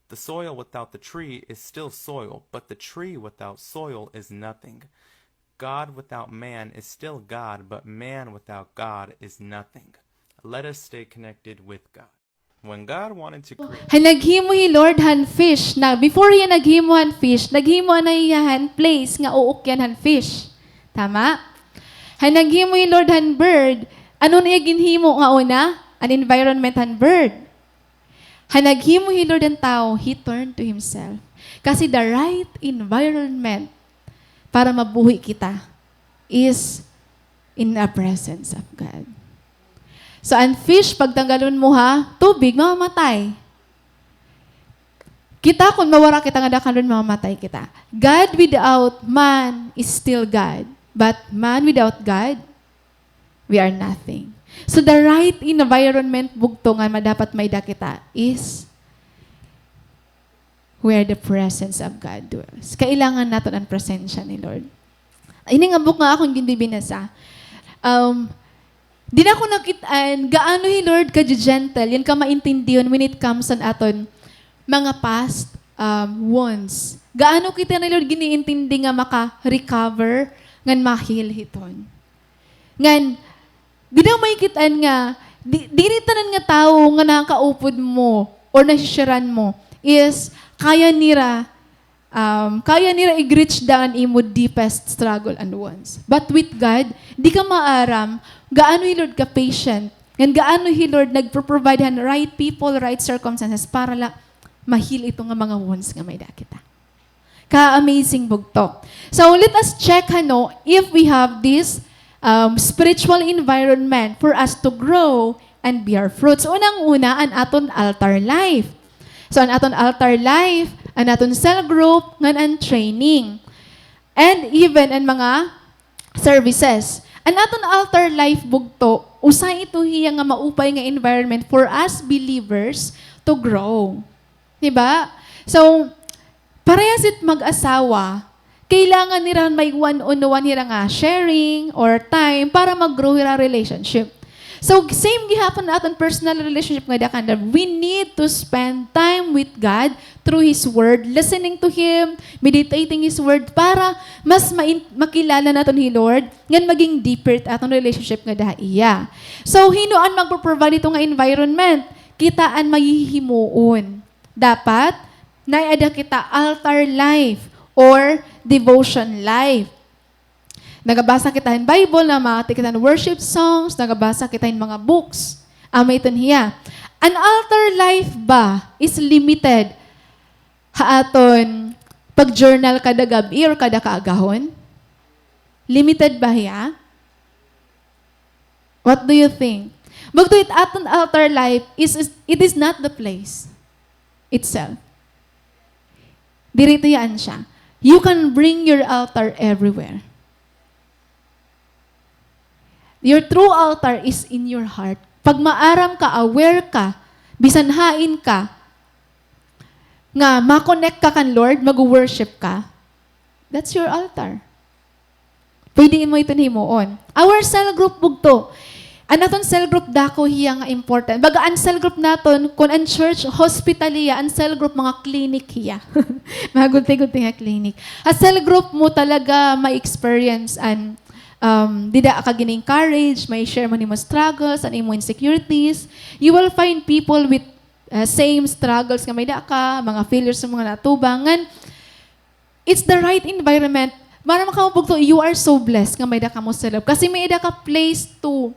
The soil without the tree is still soil, but the tree without soil is nothing. God without man is still God, but man without God is nothing. Let us stay connected with God. When God wanted to create Han naghimo hi Lord han fish. Na, before hiya naghimo han fish, naghimo na hiya han place nga uukyan han fish. Tama? Han naghimo hi Lord han bird, ano an iya ginhimo nga una? An environment han bird. Han naghimo hi Lord han tawo, he turned to himself. Kasi the right environment para mabuhi kita is in the presence of God. So, an fish, pagtanggalon mo ha tubig, mamamatay. Kita, kun mawara kita ngada kan Lord, mamamatay kita. God without man is still God, but man without God, we are nothing. So, the right environment, bugto, nga madapat may-ada kita is where the presence of God dwells. Kailangan naton an presensya ni Lord. Ini nga book nga akon ginbibinasa, um, diri nako nakit-an gaano hi Lord ka-gentle, yan ka-maintindihon when it comes an aton mga past, um, wounds. Gaano kita ni Lord giniintindi nga maka-recover ngan ma-heal hiton. Ngan, diri mo makit-an nga, di, diri tanan nga tawo nga nakakaupod mo or nasisiran mo is kaya nira, um, kaya nira i-reach daan imo deepest struggle and wounds. But with God, di ka maaram gaano hi Lord ka-patient, ngan gaano hi Lord nagpo-provide han right people, right circumstances para la ma-heal ito nga mga wounds nga may-ada kita. Ka-amazing bugto. So, let us check, hano, if we have this, um, spiritual environment for us to grow and bear fruits. Unang-una, an aton altar life. So, an aton altar life, an aton cell group, ngan an training. And even an mga services. An aton altar life, bugto, usa ito hiya nga maupay nga environment for us believers to grow. Di ba? So, parehas it mag-asawa, kailangan nira may one-on-one hira nga sharing or time para mag-grow hira relationship. So, same gihapon na aton personal relationship ngada kan Lord. We need to spend time with God through His Word, listening to Him, meditating His Word, para mas main-, makilala naton hi Lord, ngan maging deeper it aton relationship ngada ha iya. So, hin-o an magpo-provide hito nga environment? Kita an mahihimuon. Dapat, may-ada kita altar life or devotion life. Nagabasa kita hin Bible, namati kita hin worship songs, nagabasa kita hin mga books. Amo iton hiya. An altar life ba is limited ha aton pag-journal kada gab-i or kada kaagahon? Limited ba hiya? What do you think? Bugto, it aton altar life is, is, it is not the place itself. Diri ito hiya an siya. You can bring your altar everywhere. Your true altar is in your heart. Pag maaram ka, aware ka, bisan hain ka, nga ma-connect ka kan Lord, mag-worship ka, that's your altar. Pwede mo iton himuon. Our cell group bugto. An aton cell group dako hiya nga important. Baga an cell group naton, kun an church, hospital hiya, an cell group, mga clinic hiya. Mga gudti-gudti nga clinic. Ha cell group mo talaga ma-experience an, um, dida ka gin-encourage, ma-share mo an imo struggles, an imo insecurities. You will find people with, uh, same struggles nga may-ada ka, mga failures nga mga natubangan. It's the right environment. Maaram kamo bugto, you are so blessed nga may-ada kamo cell group. Kasi may-ada ka place to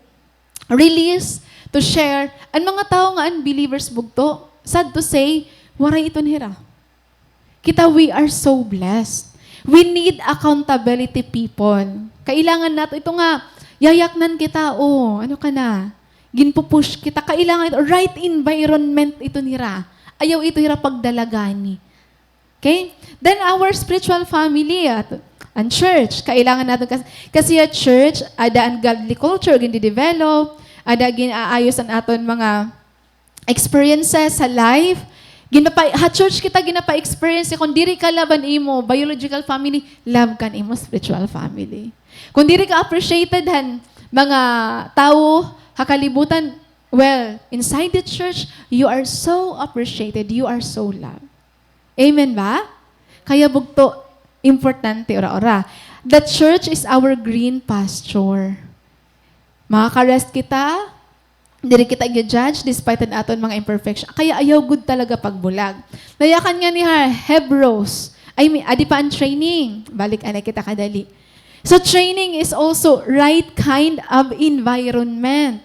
release, to share. An mga tawo nga unbelievers bugto, sad to say, waray iton hira. Kita, we are so blessed. We need accountability people. Kailangan nato ito nga, yayaknan kita, o, ano ka na, ginpupush kita. Kailangan ito, right environment iton hira. Ayaw ito hira pagdalagani. Okay? Then our spiritual family, at, an church, kailangan naton kas-, kasi ha church, ada an godly culture, gin-develop, ada gin-aayos an aton mga experiences sa life. Ginapa-, ha church kita ginapa-experience, kun diri ka love an imo biological family, love ka an imo spiritual family. Kun diri ka appreciated han mga tawo ha kalibutan, well, inside the church, you are so appreciated, you are so loved. Amen ba? Kaya bugto, importante ora-ora. The church is our green pasture. Makaka-rest kita, diri kita gi-judge despite an aton mga imperfection. Kaya ayaw gud talaga pagbulag. Nayakan ngani ha Hebrews. I mean, adi pa an training. Balik anay kita kadali. So training is also right kind of environment.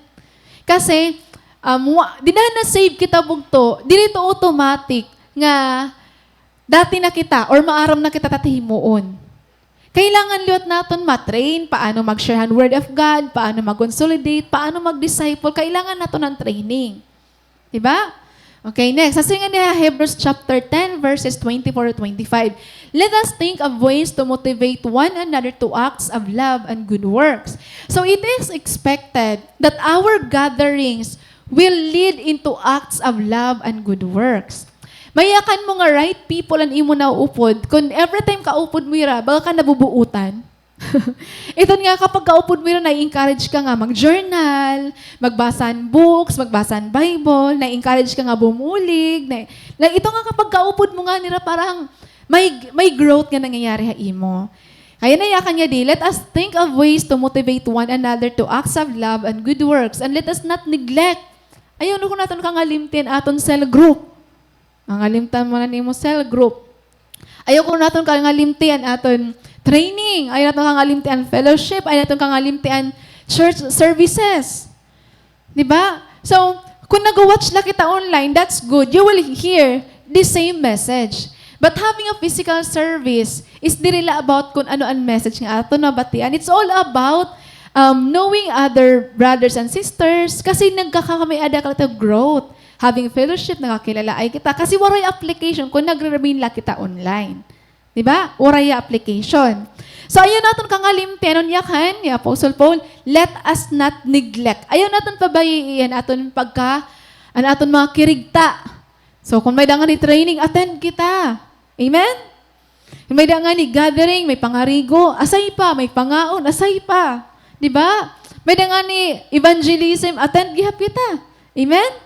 Kasi, um, wa-, dida na-save kita bugto, diri ito automatic nga dati na kita or maaram na kita ta himuon. Kailangan liwat naton ma-train paano mag-share han Word of God, paano mag-consolidate, paano mag-disciple. Kailangan naton an training. Di ba? Okay, next. Siring ngani ha Hebrews chapter ten, verses twenty-four to twenty-five. Let us think of ways to motivate one another to acts of love and good works. So it is expected that our gatherings will lead into acts of love and good works. Mayakan mo nga right people an imo nauupod, kun every time kaupod mo hira, baga ka nabubuutan. Iton nga kapag kaupod mo hira, na-encourage ka nga mag-journal, magbasa han books, magbasa han Bible, na-encourage ka nga bumulig, na, na, ito nga kapag kaupod mo nga nira, parang may, may growth nga nangyayari ha imo. Kaya nayakan niya di, let us think of ways to motivate one another to acts of love and good works, and let us not neglect. Ayaw na ko naton kangalimti an aton cell group. Mangalimtan mo na nimo cell group. Ayaw ko naton kangalimti an aton training. Ayaw naton kangalimti an fellowship. Ayaw naton kangalimti an church services. Di ba? So, kun nag-watch la kita online, that's good. You will hear the same message. But having a physical service is diri la about kun ano an message nga aton nabatian. It's all about, um, knowing other brothers and sisters. Kasi nagkakamay-ada ka la ta growth. Having fellowship, nagkakilalaay kita. Kasi waray application kun nagre-remain la kita online. Di ba? Waray application. So, ayaw naton kangalimti, ano an yakan ni Apostle Paul, let us not neglect. Ayaw naton pabayii an aton pagka, an aton mga kirigta. So, kun may-ada ngani training, attend kita. Amen? Kun may-ada ngani gathering, may pangarigo, asay pa, may pangaon, asay pa. Di ba? May-ada ngani evangelism, attend gihap kita. Amen?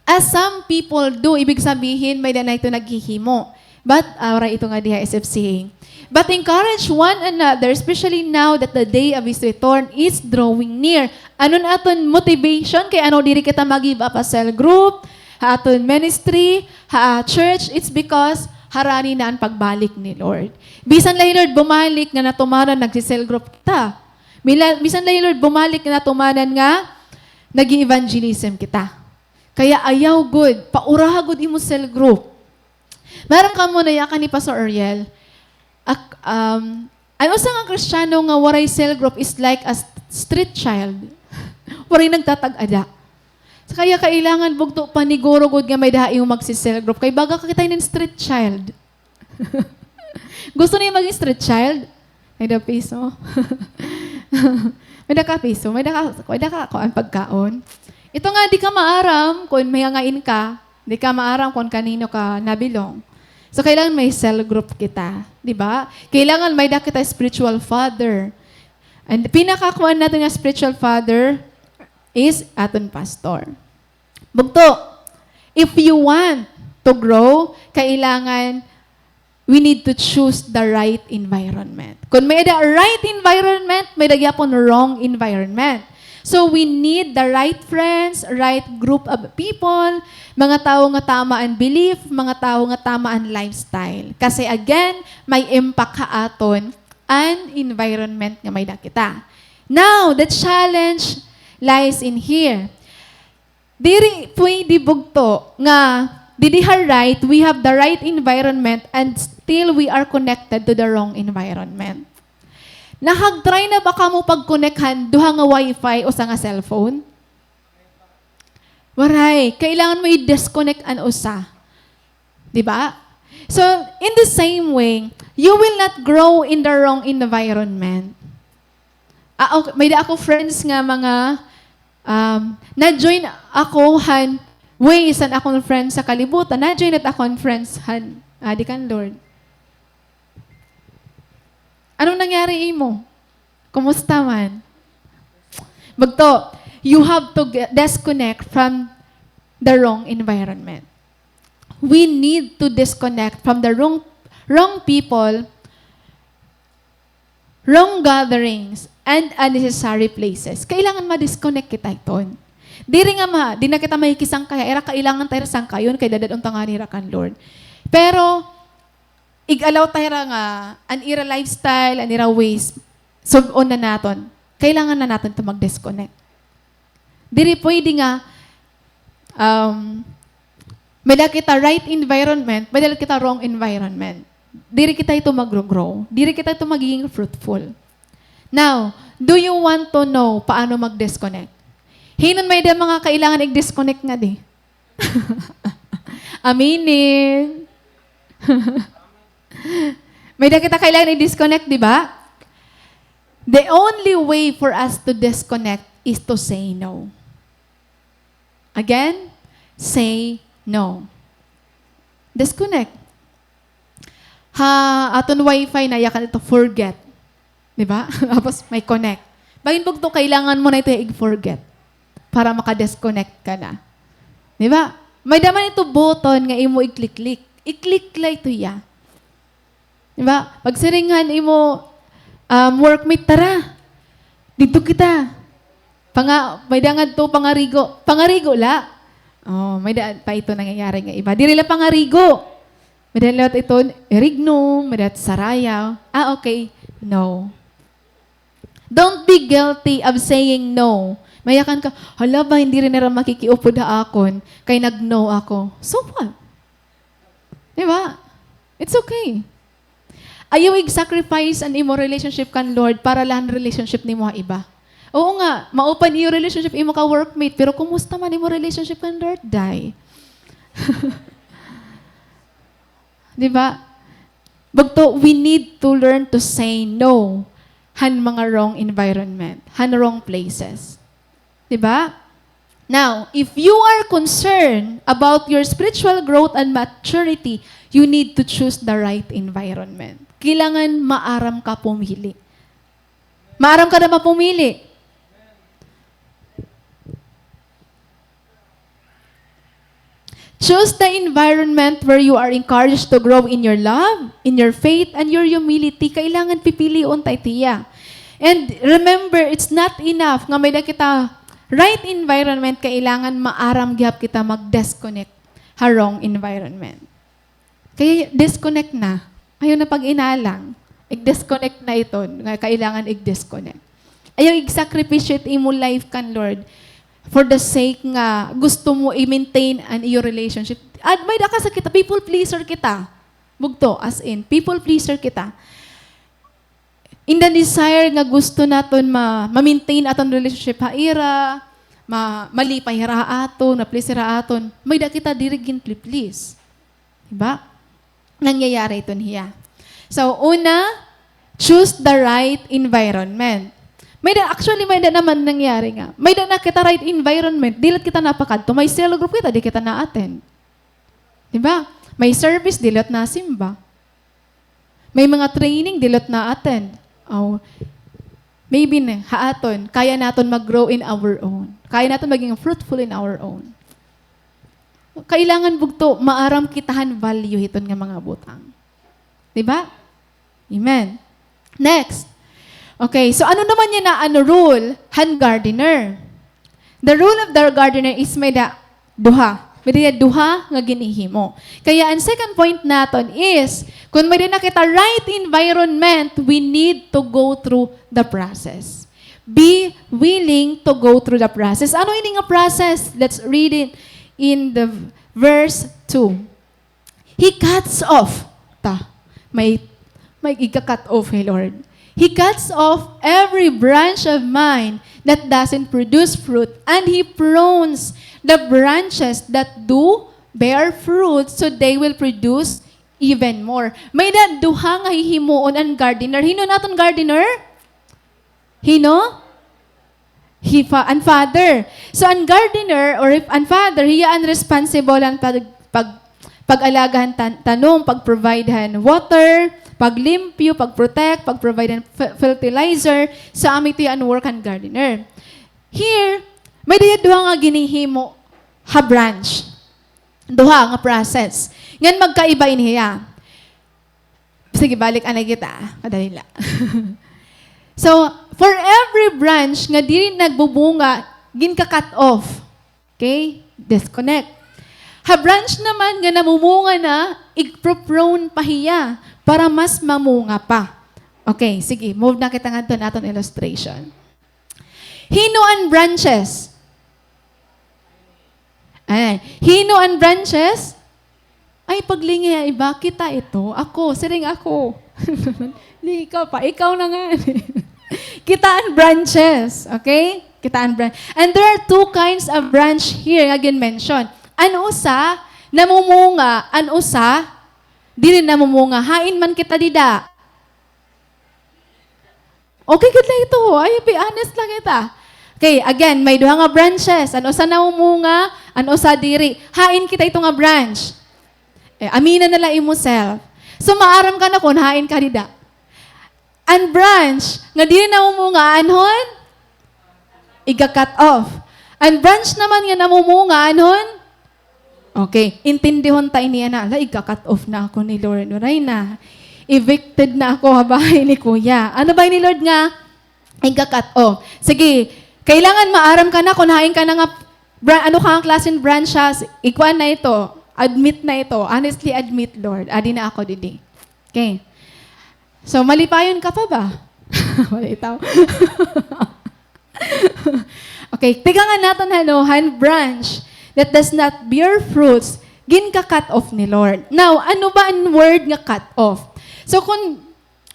As some people do, ibig sabihin, may-ada na ito naghihimo. But, ah, waray ito ngadi ha S F C A. But encourage one another, especially now that the day of His return is drawing near. Ano an aton motivation? Kay ano diri kita mag-give up ha cell group, ha aton ministry, ha church? It's because harani na an pagbalik ni Lord. Bisan la hi Lord bumalik nga natumanan nagsi-cell group kita. Mila-, bisan la hi Lord bumalik nga natumanan nga nag-evangelism kita. Kaya ayaw gud, pauraha gud imo cell group. Maaram kamo, nayakan ni Pastor Ariel, ak-, um, an usa nga Kristiyano nga waray cell group is like a st-, street child. Waray nagtatag-ada. Sa kaya kailangan bugto paniguro gud nga may-ada ha imo magsi-cell group. Kay baga ka kita inin street child. Gusto niyo maging street child? May-ada piso. May-ada ka piso, may-ada ka, may-ada ka kuan, pagkaon. Ito nga, di ka maaram kun mayangain ka, Di ka maaram kon kanino ka na-belong. So, kailangan may cell group kita, di ba? Kailangan may-ada kita spiritual father. And pinakakuan naton nga spiritual father is aton pastor. Bugto, if you want to grow, kailangan we need to choose the right environment. Kon may-ada right environment, may-ada gihapon wrong environment. So we need the right friends, right group of people, mga tawo nga tama an belief, mga tawo nga tama an lifestyle. Kasi again, may impact ha aton an environment nga may-ada kita. Now, the challenge lies in here. Diri pwede, bugto, nga didi ha right, we have the right environment and still we are connected to the wrong environment. Nakag-try na ba kamo pag-connect han duha nga wifi, usa nga cellphone? Waray. Kailangan mo i-disconnect an usa. Di ba? So, in the same way, you will not grow in the wrong environment. Ah, okay. May-ada ako friends nga mga, um, na-join ako han ways han akon friends sa kalibutan. Na-join it akon friends han, ah, di kan Lord. Anong nangyari imo? Kumusta man? Bugto, you have to get, disconnect from the wrong environment. We need to disconnect from the wrong, wrong people, wrong gatherings, and unnecessary places. Kailangan ma-disconnect kita iton. Diri nga ma-, di na kita makikisangkay ha ira, kailangan ta hira sangkayon kay dad-on ta ngani hira kan Lord. Pero, ig-allow ta hira nga an ira lifestyle, an ira ways, sug-on na naton. Kailangan na naton ito mag-disconnect. Diri pwede nga, um, may-ada kita right environment, may-ada kita wrong environment. Diri kita ito mag-grow. Diri kita ito magiging fruitful. Now, do you want to know paano mag-disconnect? Hin-o an may-ada mga kailangan i-disconnect ngadi? Aminin. May-ada kita kailangan i-disconnect, di ba? The only way for us to disconnect is to say no. Again, say no. Disconnect. Ha aton wifi, nayakan ito forget. Di ba? Tapos may connect. Bangin bugto, kailangan mo na ito i-forget para maka-disconnect ka na. Di ba? May-ada man ito button nga imo i-click-click. I-click la ito hiya. Di ba? Pagsiring han imo, um, workmate, "Tara, didto kita. Panga-, may-ada ngadto pangarigo." Pangarigo la. Oh, may-ada pa ito nangyayari nga iba. Diri la pangarigo. May-ada liwat iton Erignom, may-ada Sarayaw. Ah, okay. No. Don't be guilty of saying no. Mayakan ka, "Hala, bangin diri na hira makikiupod ha akon, kay nag-no ako." So what? Di ba? It's okay. Ayaw ig-sacrifice an imo relationship kan Lord para la han relationship nimo ha iba. Oo nga, maupay an iyo relationship imo ka-workmate, pero kumusta man imo relationship kan Lord, day? Di ba? Bugto, we need to learn to say no han mga wrong environment, han wrong places. Di ba? Now, if you are concerned about your spiritual growth and maturity, you need to choose the right environment. Kailangan maaram ka pumili. Maaram ka na mapumili. Choose the environment where you are encouraged to grow in your love, in your faith, and your humility. Kailangan pipilion ta ito hiya. And remember, it's not enough nga may-ada kita right environment, kailangan maaram gihap kita mag-disconnect ha wrong environment. Kay disconnect na. Ayaw na pag-inalang. Ig-disconnect na iton, nga kailangan ig-disconnect. Ayaw ig-sacrifice it imo life kan Lord for the sake nga gusto mo i-maintain an iyo relationship. At may-ada ka sa kita, people pleaser kita. Bugto, as in, people pleaser kita. In the desire nga gusto naton ma-, ma-maintain aton relationship ha ira, ma-, malipay hira ha aton, ma-please hira ha aton, may-ada kita diri gin-please. Di ba? Nangyayari iton hiya. So, una, choose the right environment. May-ada, actually, may-ada naman nangyari nga. May-ada na kita right environment, diri kita napakadto. May cell group kita, di kita na-attend. Di ba? May service, diri la nasimba. May mga training, diri la na-attend. Aw, maybe na, ha aton, kaya naton mag-grow in our own. Kaya naton maging fruitful in our own. Kailangan bugto, maaram kita han value hiton nga mga butang. Di ba? Amen. Next. Okay, so ano naman yana an role han gardener? The role of the gardener is may-ada duha. May-ada duha nga ginhihimo. Kaya an second point naton is, kon may-ada na kita right environment, we need to go through the process. Be willing to go through the process. Ano ini nga process? Let's read it in the verse two. He cuts off. Ta, may, may iga-cut off hi Lord. He cuts off every branch of mine that doesn't produce fruit, and he prunes the branches that do bear fruit, so they will produce even more. May-ada duha nga hihimuon an gardener. Hin-o an aton gardener? Hin-o? Hi fa-, an father. So, an gardener or if an father, hiya an responsible han pag-, pag-, pag-alaga han tan-, tanom, pag-provide han water, paglimpyo, pag-protect, pag-provide han fe-, fertilizer. So, amo ito an work han gardener. Here, may-ada duha nga ginhihimo ha branch. Duha nga process. Ngan magkaiba ini hiya. Sige, balik anay kita. Madali la. So, for every branch nga diri nagbubunga, ginka-cut off. Okay? Disconnect. Ha branch naman nga namumunga na, igpro-prune pa hiya para mas mamunga pa. Okay, sige, move na kita ngadto han aton illustration. Hin-o an branches? Ay, hin-o an branches? Ay, paglingi ha iba, kita ito. Ako, siring ako. Di ikaw pa, ikaw na nga. Kita an branches, okay? Kita an branch. And there are two kinds of branch here nga gin-mention. An usa, namumunga, an usa, diri namumunga. Hain man kita dida? Okay gud la ito. Ay, be honest la kita. Okay, again, may duha nga branches. An usa namumunga, an usa diri. Hain kita ito nga branch? Eh, amina na la imo self. So, maaram ka na kon hain ka dida. An branch nga diri namumunga, anhon? Iga-cut off. An branch naman nga namumunga, anhon? Okay, intindihon ta ini, ana. Hala, iga-cut off na ako ni Lord. Waray na. Evicted na ako ha bahay ni Kuya. Ano ba ini, Lord, nga iga-cut off? Sige, kailangan maaram ka na kon hain ka na nga bra-, ano ka nga klaseng branch siya. Ikuan na ito. Admit na ito. Honestly admit, Lord. Adi na ako didi. Okay. So, malipayon ka pa ba? Wala itaw. Okay, tikangan naton, ano, han branch that does not bear fruits, ginka-cut off ni Lord. Now, ano ba an word nga cut off? So, kun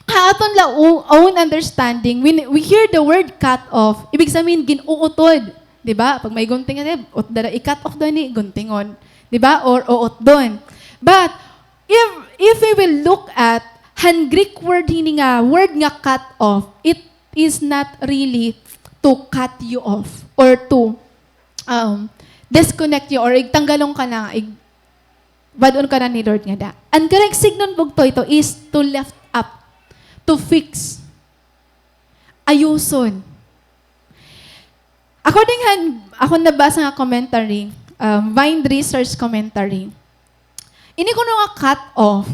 ha aton la o-, own understanding, when we hear the word cut off, ibig sabihin, gin-uutod. Di ba? Pag may gunting, ano, ut-, dara, i-cut off daw ni, guntingon. Di ba? Or uutdon. But, if, if we will look at han Greek word hini nga word nga cut off, it is not really to cut you off or to, um, disconnect you or igtanggalon ka na, ig-, bad-on ka na ni Lord ngada. An correct signon bugto ito is to lift up, to fix. Ayuson. According han akon nabasa nga commentary, um, Vine Research Commentary, ini kuno nga cut off,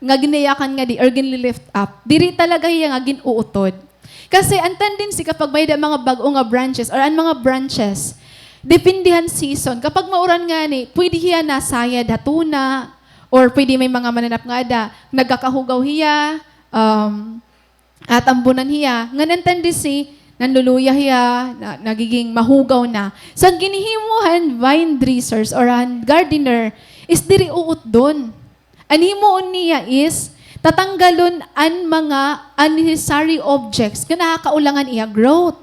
nga ginayakan ngadi, or ginli-lift up, diri talaga hiya nga gin-uutod. Kasi an tendency kapag may-ada mga bag-o nga branches, or an mga branches, depende han season. Kapag mauran ngani, pwede hiya nasayad ha tuna, or pwede may mga mananap nga ada, nagkakahugaw hiya, um, At ambunan hiya, ngan an tendency, nanluluya hiya, na, nagiging mahugaw na. So, an ginhihimo han vine dressers or han gardener is diri uutdon. An himuon niya is, tatanggalon an mga unnecessary objects nga nakakaulakan iya growth.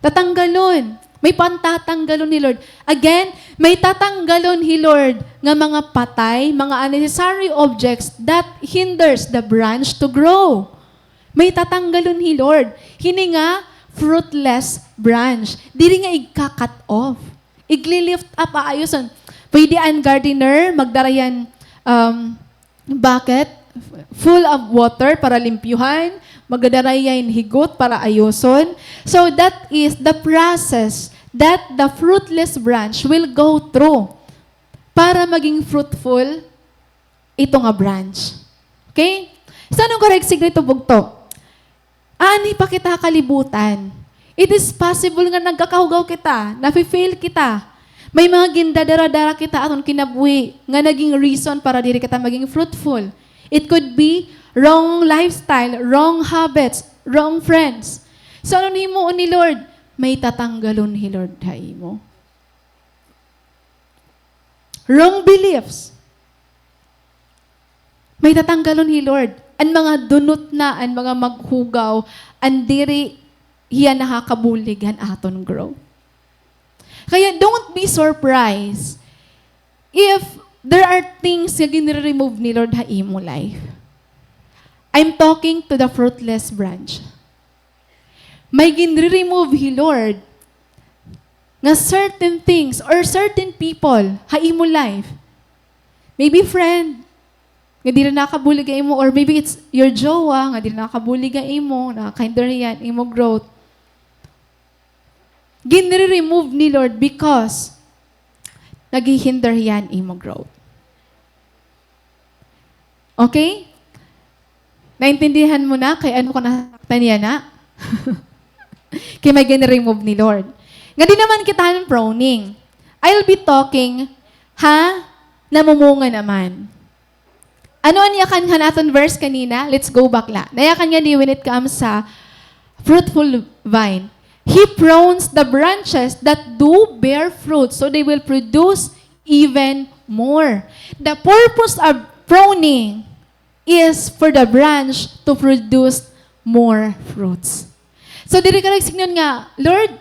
Tatanggalon. May pantatanggalon hi Lord. Again, may tatanggalon hi Lord nga mga patay, mga unnecessary objects that hinders the branch to grow. May tatanggalon hi Lord. Hini nga fruitless branch. Diri nga igka-cut off. Igli-lift up, aayuson. Pwede an gardener, magdara hiya hin, um, bucket full of water para limpyuhan, magdara hiya hin higot para ayuson. So that is the process that the fruitless branch will go through para maging fruitful ito nga branch. Okay? So, ano an karuyag sign nito, bugto? Aanhi pa kita ha kalibutan. It is possible nga nagkakahugaw kita, nafe-fail kita. May mga gindadara-dara kita aton kinabuhi nga naging reason para diri kita maging fruitful. It could be wrong lifestyle, wrong habits, wrong friends. So, ano an himuon ni Lord? May tatanggalon hi Lord ha imo. Wrong beliefs. May tatanggalon hi Lord. An mga dunot na, an mga maghugaw, an diri hiya nakakabulig han aton growth. Kaya don't be surprised if there are things nga ginre-remove ni Lord ha imo life. I'm talking to the fruitless branch. May ginre-remove hi Lord nga certain things or certain people ha imo life. Maybe friend, nga diri nakabulig ha imo, or maybe it's your jowa, nga diri nakabulig ha imo, nakakahinder hiya han imo growth. Ginre-remove ni Lord because naghihinder hiya han imo growth. Okay? Naintindihan mo na kay ano ka nasaktan yana? Kay may gin-remove ni Lord. Nga di naman kita han pruning. I'll be talking ha namumunga naman. Ano an yakan han aton verse kanina? Let's go back la. Nayakan ngani when it comes sa fruitful vine. He prunes the branches that do bear fruit, so they will produce even more. The purpose of pruning is for the branch to produce more fruits. So, diri ka nagsignon nga, "Lord,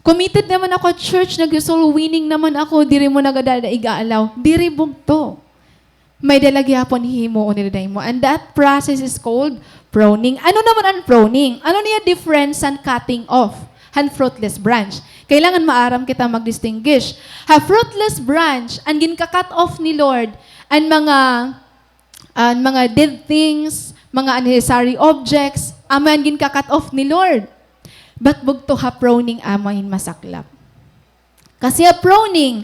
committed naman ako at church, nag-soul winning naman ako, diri mo na gad ada ig-aalaw." Diri bugto. May-ada la gihapon hihimuon nira ha imo. And that process is called pruning. Ano naman an pruning? Ano niya difference han cutting off han fruitless branch? Kailangan maaram kita mag-distinguish. Ha fruitless branch, an ginka-cut off ni Lord, an mga, an mga dead things, mga unnecessary objects, amo an ginka-cut off ni Lord. But bugto ha pruning amo in masaklap. Kasi ha pruning,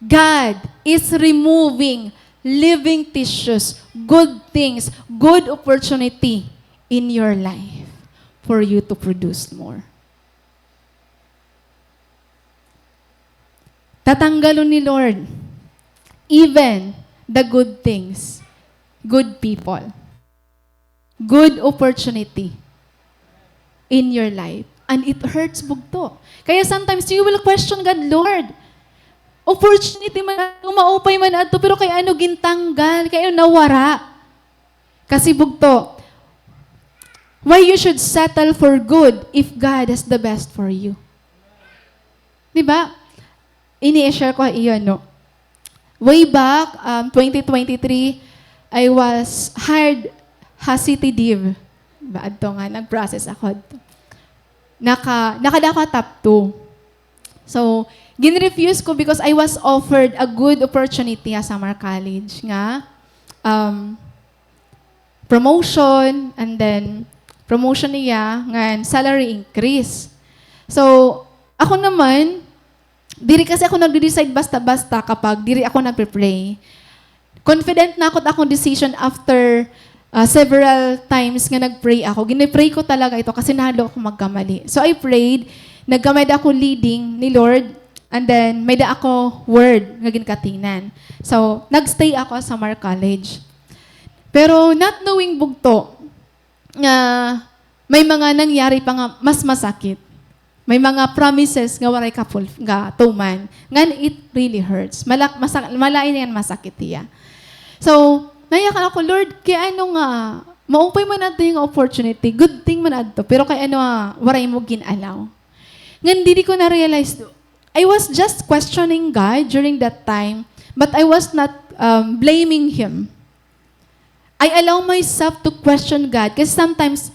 God is removing living tissues, good things, good opportunity in your life for you to produce more. Tatanggalon ni Lord even the good things, good people, good opportunity in your life. And it hurts, bugto. Kaya sometimes you will question God, "Lord, opportunity man adto, maupay man adto, pero kay ano gintanggal, kay ano nawara?" Kasi bugto, why you should settle for good if God has the best for you? Di ba? Ini-share ko ha iyo, no? Way back, um, twenty twenty-three, I was hired ha City Div. Ba, adto nga, nag-process ako adto. Naka-, nakada ako ha top two. So, gin-refuse ko because I was offered a good opportunity ha Samar College nga, um, promotion, and then promotion niya, ngan salary increase. So, ako naman, diri kasi ako nagde-decide basta-basta kapag diri ako nagpe-pray. Confident na ako it akon decision after, ah, several times nga nag-pray ako. Gini-pray ko talaga ito kasi nahadlok ako magkamali. So, I prayed, nagkamay-ada ako leading ni Lord, and then may-ada ako word nga ginkatingnan. So, nag-stay ako ha Samar College. Pero not knowing bugto nga may mga nangyari pa nga mas masakit. May mga promises nga waray ka ful-, nga tuman. Ngan it really hurts. Malak-, masa-, malain nga masakit hiya. So, nayakan ako, "Lord, kay ano nga, maupay man adto nga opportunity, good thing man adto, pero kay ano nga, waray mo gin-allow?" Ngan diri ko na-realize, I was just questioning God during that time, but I was not, um, blaming Him. I allow myself to question God kasi sometimes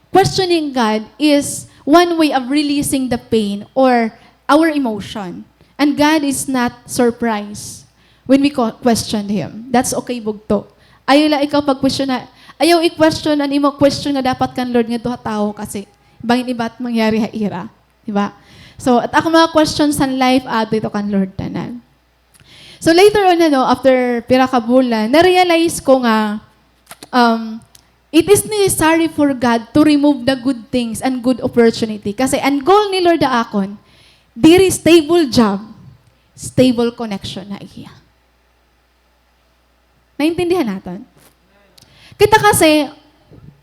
questioning God is one way of releasing the pain or our emotion. And God is not surprised when we co-, questioned Him. That's okay, bugto. Ayaw la ikaw pag-question na, ayaw i-question an imo question nga dapat kan Lord ngadto ha tawo kasi bangin iba it mangyari ha ira. Di ba? So, it akon mga questions han life, adto ito kan Lord tanan. So, later on, ano, after pira ka bulan, na-realize ko nga, um, it is necessary for God to remove the good things and good opportunity. Kasi an goal ni Lord ha akon, diri stable job, stable connection ha iya. Naintindihan naton? Kita kasi,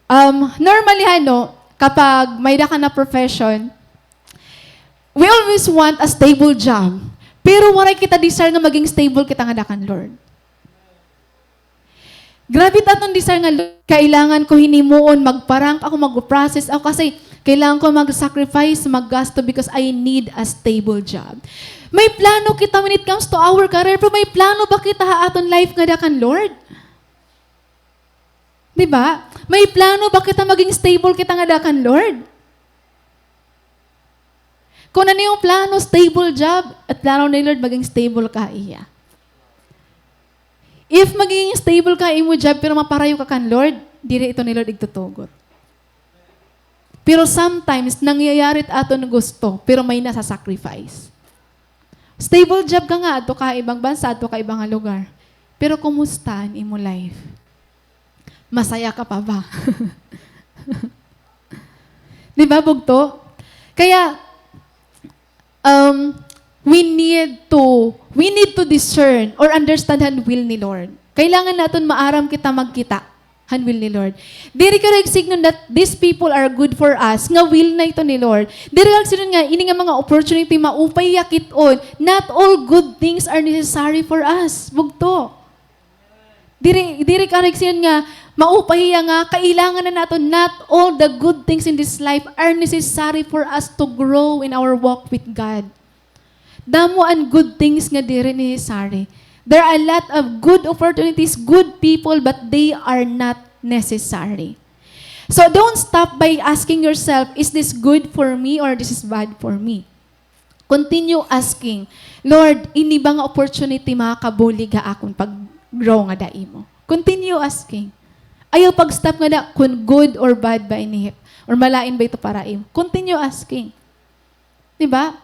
um, normally, ano, kapag may-ada ka na profession, we always want a stable job. Pero waray kita desire nga maging stable kita ngada kan Lord. Grabe it aton desire nga, "Lord, kailangan ko hini himuon, magpa-rank ako, mag-process ako, kasi kailangan ko mag-sacrifice, maggasto because I need a stable job." May plano kita when it comes to our career, pero may plano ba kita ha aton life ngada kan Lord? Di ba? May plano ba kita maging stable kita ngada kan Lord? Kon ano yung plano, stable job, at plano ni Lord, maging stable ka ha iya. If magiging stable ka ha imo job, pero maparayo ka kan Lord, diri ito ni Lord igtutugot. Pero sometimes, nangyayari it aton gusto, pero may nasa-sacrifice. Stable job ka nga, adto ka ha ibang bansa, adto ka ha ibang lugar. Pero kumusta an imo life? Masaya ka pa ba? Di ba, bugto? Kaya, um, we need to, we need to discern or understand han will ni Lord. Kailangan naton maaram kita magkita han will ni Lord. Diri ka nagsignon that these people are good for us, nga will na ito ni Lord. Diri ka nagsignon nga ini nga mga opportunity maupay hiya kit-on. Not all good things are necessary for us. Bugto. Diri, diri ka nagsignon nga maupay hiya nga kailangan na naton. Not all the good things in this life are necessary for us to grow in our walk with God. Damo an good things nga diri necessary. There are a lot of good opportunities, good people, but they are not necessary. So don't stop by asking yourself, "Is this good for me or this is bad for me?" Continue asking, "Lord, ini ba nga opportunity makakabulig ha akon pag-grow ngada imo?" Continue asking. Ayaw pag-stop ngada kon good or bad ba ini, or malain ba ito para imo. Continue asking. Di ba?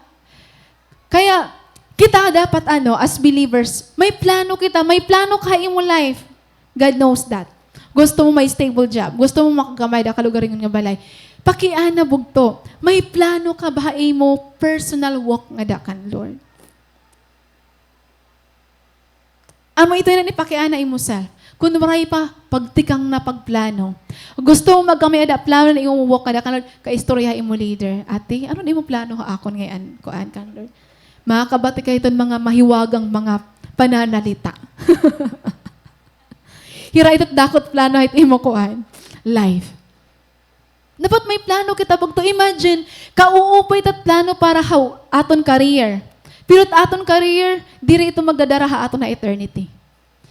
Kaya, kita dapat, ano, as believers, may plano kita, may plano ka ha imo life. God knows that. Gusto mo may stable job, gusto mo makagamay da ka lugaringon nga balay. Pakiana, bugto, may plano ka ba ha imo personal walk ngada kan Lord? Amo ito yana, ipakiana imo self. Kun waray pa, pagtikang na pagplano. Gusto mo magkamay-ada plano na imo walk ngada kan Lord, kaistorya ha imo leader. "Ate, ano na imo plano ha akon ngay-an, kuan kan Lord?" Makakabati ka hiton mga mahiwagang mga pananalita. Hira ito it dako it plano ha it imo kuan, life. Dapat may plano kita, bugto. Imagine, kauupay it at plano para ha aton career. Pero it aton career, diri ito magdadara ha aton ha eternity.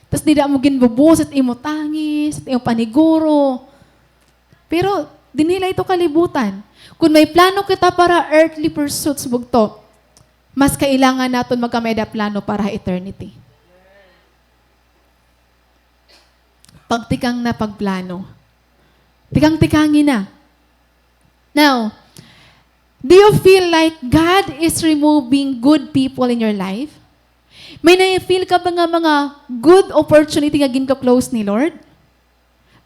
Tas dida mo ginbubuhos it imo tangis, it imo paniguro. Pero dinhi la ito kalibutan. Kun may plano kita para earthly pursuits, bugto, mas kailangan naton magkamay-ada plano para ha eternity. Pagtikang na pagplano. Tikang-tikangi na. Now, do you feel like God is removing good people in your life? May na-feel ka ba nga mga good opportunity nga ginko-close ni Lord?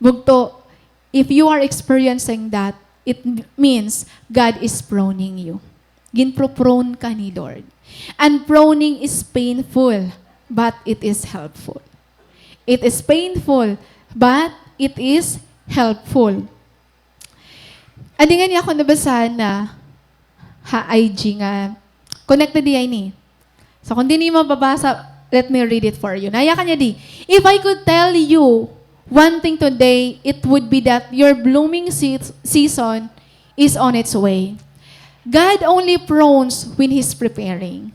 Bugto, if you are experiencing that, it means God is pruning you. Ginpro-prune ka ni Lord. And pruning is painful, but it is helpful. It is painful, but it is helpful. Adi ngani ako nabasahan na ha I G nga, connected diay ini. So, kun diri niyo mababasa, let me read it for you. Nayakan niya di, "If I could tell you one thing today, it would be that your blooming se-, season is on its way. God only prunes when He's preparing."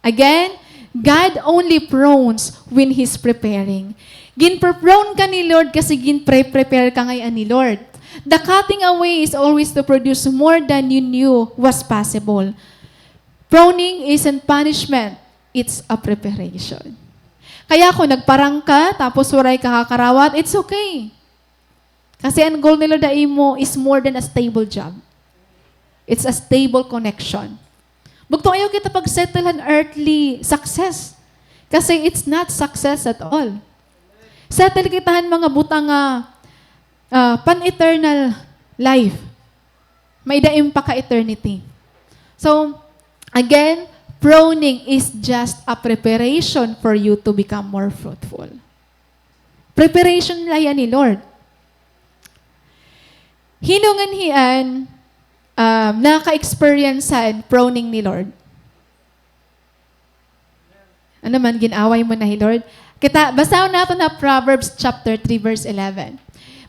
Again, God only prunes when He's preparing. Ginpro-prune ka ni Lord kasi ginpre-prepare ka ngay-an ni Lord. The cutting away is always to produce more than you knew was possible. Pruning isn't punishment, it's a preparation. Kaya kung nagparang ka, tapos waray ka kakarawat, it's okay. Kasi an goal ni Lord ha imo is more than a stable job. It's a stable connection. Bugto, ayaw kita pag-settle han earthly success. Kasi it's not success at all. Settle kita han mga butang nga, ah, pan-eternal life. May daim pa ka eternity. So, again, pruning is just a preparation for you to become more fruitful. Preparation la hiya ni Lord. Hin-o nganhi an, um, naka-experience han pruning ni Lord? Ano man, gin-away mo na hi Lord? Kita, basahon naton ha Proverbs chapter three, verse eleven.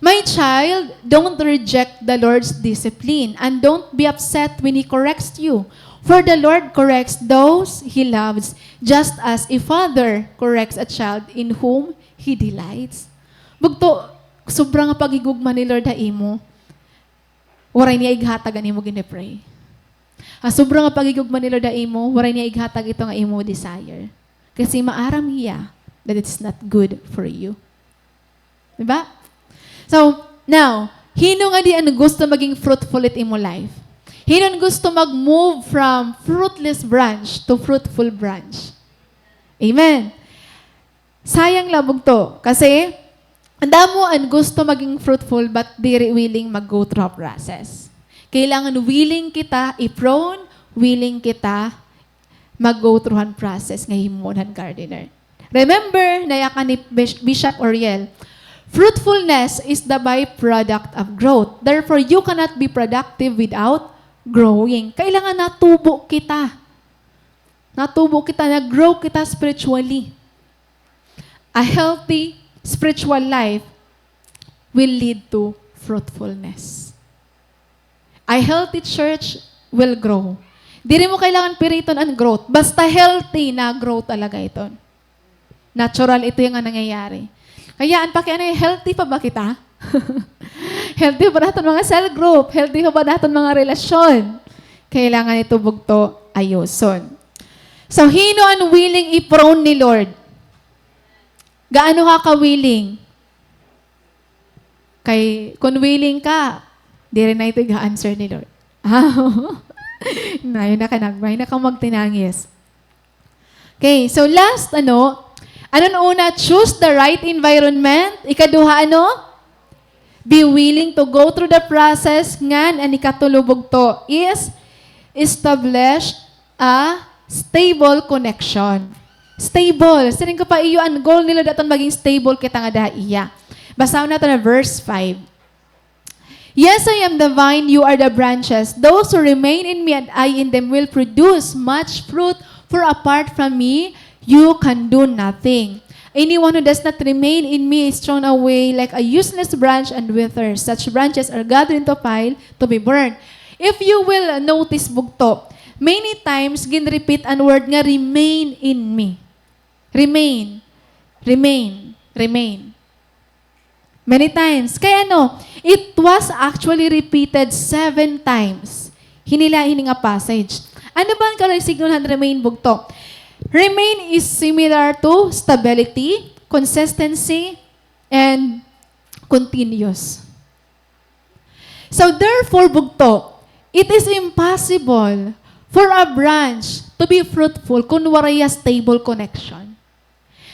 "My child, don't reject the Lord's discipline, and don't be upset when He corrects you. For the Lord corrects those He loves, just as a father corrects a child in whom he delights." Bugto, sobra nga paghigugma ni Lord ha imo. Waray niya ighatag an imo gini-pray. Ha sobra nga paghigugma ni Lord ha imo, waray niya ighatag ito nga imo desire. Kasi maaram hiya that it's not good for you. Diba? So, now, hin-o ngadi an gusto maging fruitful it imo life? Hin-o an gusto mag-move from fruitless branch to fruitful branch? Amen. Sayang la bugto. Kasi, an damo an gusto maging fruitful, but diri willing mag-go through a process. Kailangan willing kita i-prune, willing kita mag-go through han process nga himuon han gardener. Remember, nayakan ni Bish-, Bishop Oriel, "Fruitfulness is the byproduct of growth. Therefore, you cannot be productive without growing." Kailangan natubo kita. Natubo kita, nag-grow kita spiritually. A healthy spiritual life will lead to fruitfulness. A healthy church will grow. Diri mo kailangan piriton an growth. Basta healthy na growth talaga iton. Natural ito nga nangyayari. Kaya an pakianay, healthy pa ba kita? Healthy pa ba naton mga cell group? Healthy pa ba naton mga relasyon? Kailangan ito bugto ayoson. So, hin-o an willing i-prune ni Lord? Gaano ka ka-willing? Kay, kun willing ka, diri na ito iga-answer ni Lord. Nayo na ka nagmay na ka magtinangis. Okay, so last, ano? Ano an una? Choose the right environment. Ikaduha, ano? Be willing to go through the process. Ngan, an ikatulo bugto is establish a stable connection. Stable. Siring ko pa iyo, an goal ni Lord aton maging stable kita ngada ha iya. Basahon naton an verse five. "Yes, I am the vine, you are the branches. Those who remain in me and I in them will produce much fruit, for apart from me, you can do nothing. Anyone who does not remain in me is thrown away like a useless branch and withers. Such branches are gathered into a pile to be burned." If you will notice, bugto, many times gin-repeat an word nga, "Remain in me." Remain. Remain. Remain. Many times. Kay ano, it was actually repeated seven times. Hini la, hini nga passage. Ano ba an kasignon han remain, bugto? Remain is similar to stability, consistency, and continuous. So therefore, bugto, it is impossible for a branch to be fruitful kun waray hiya stable connection.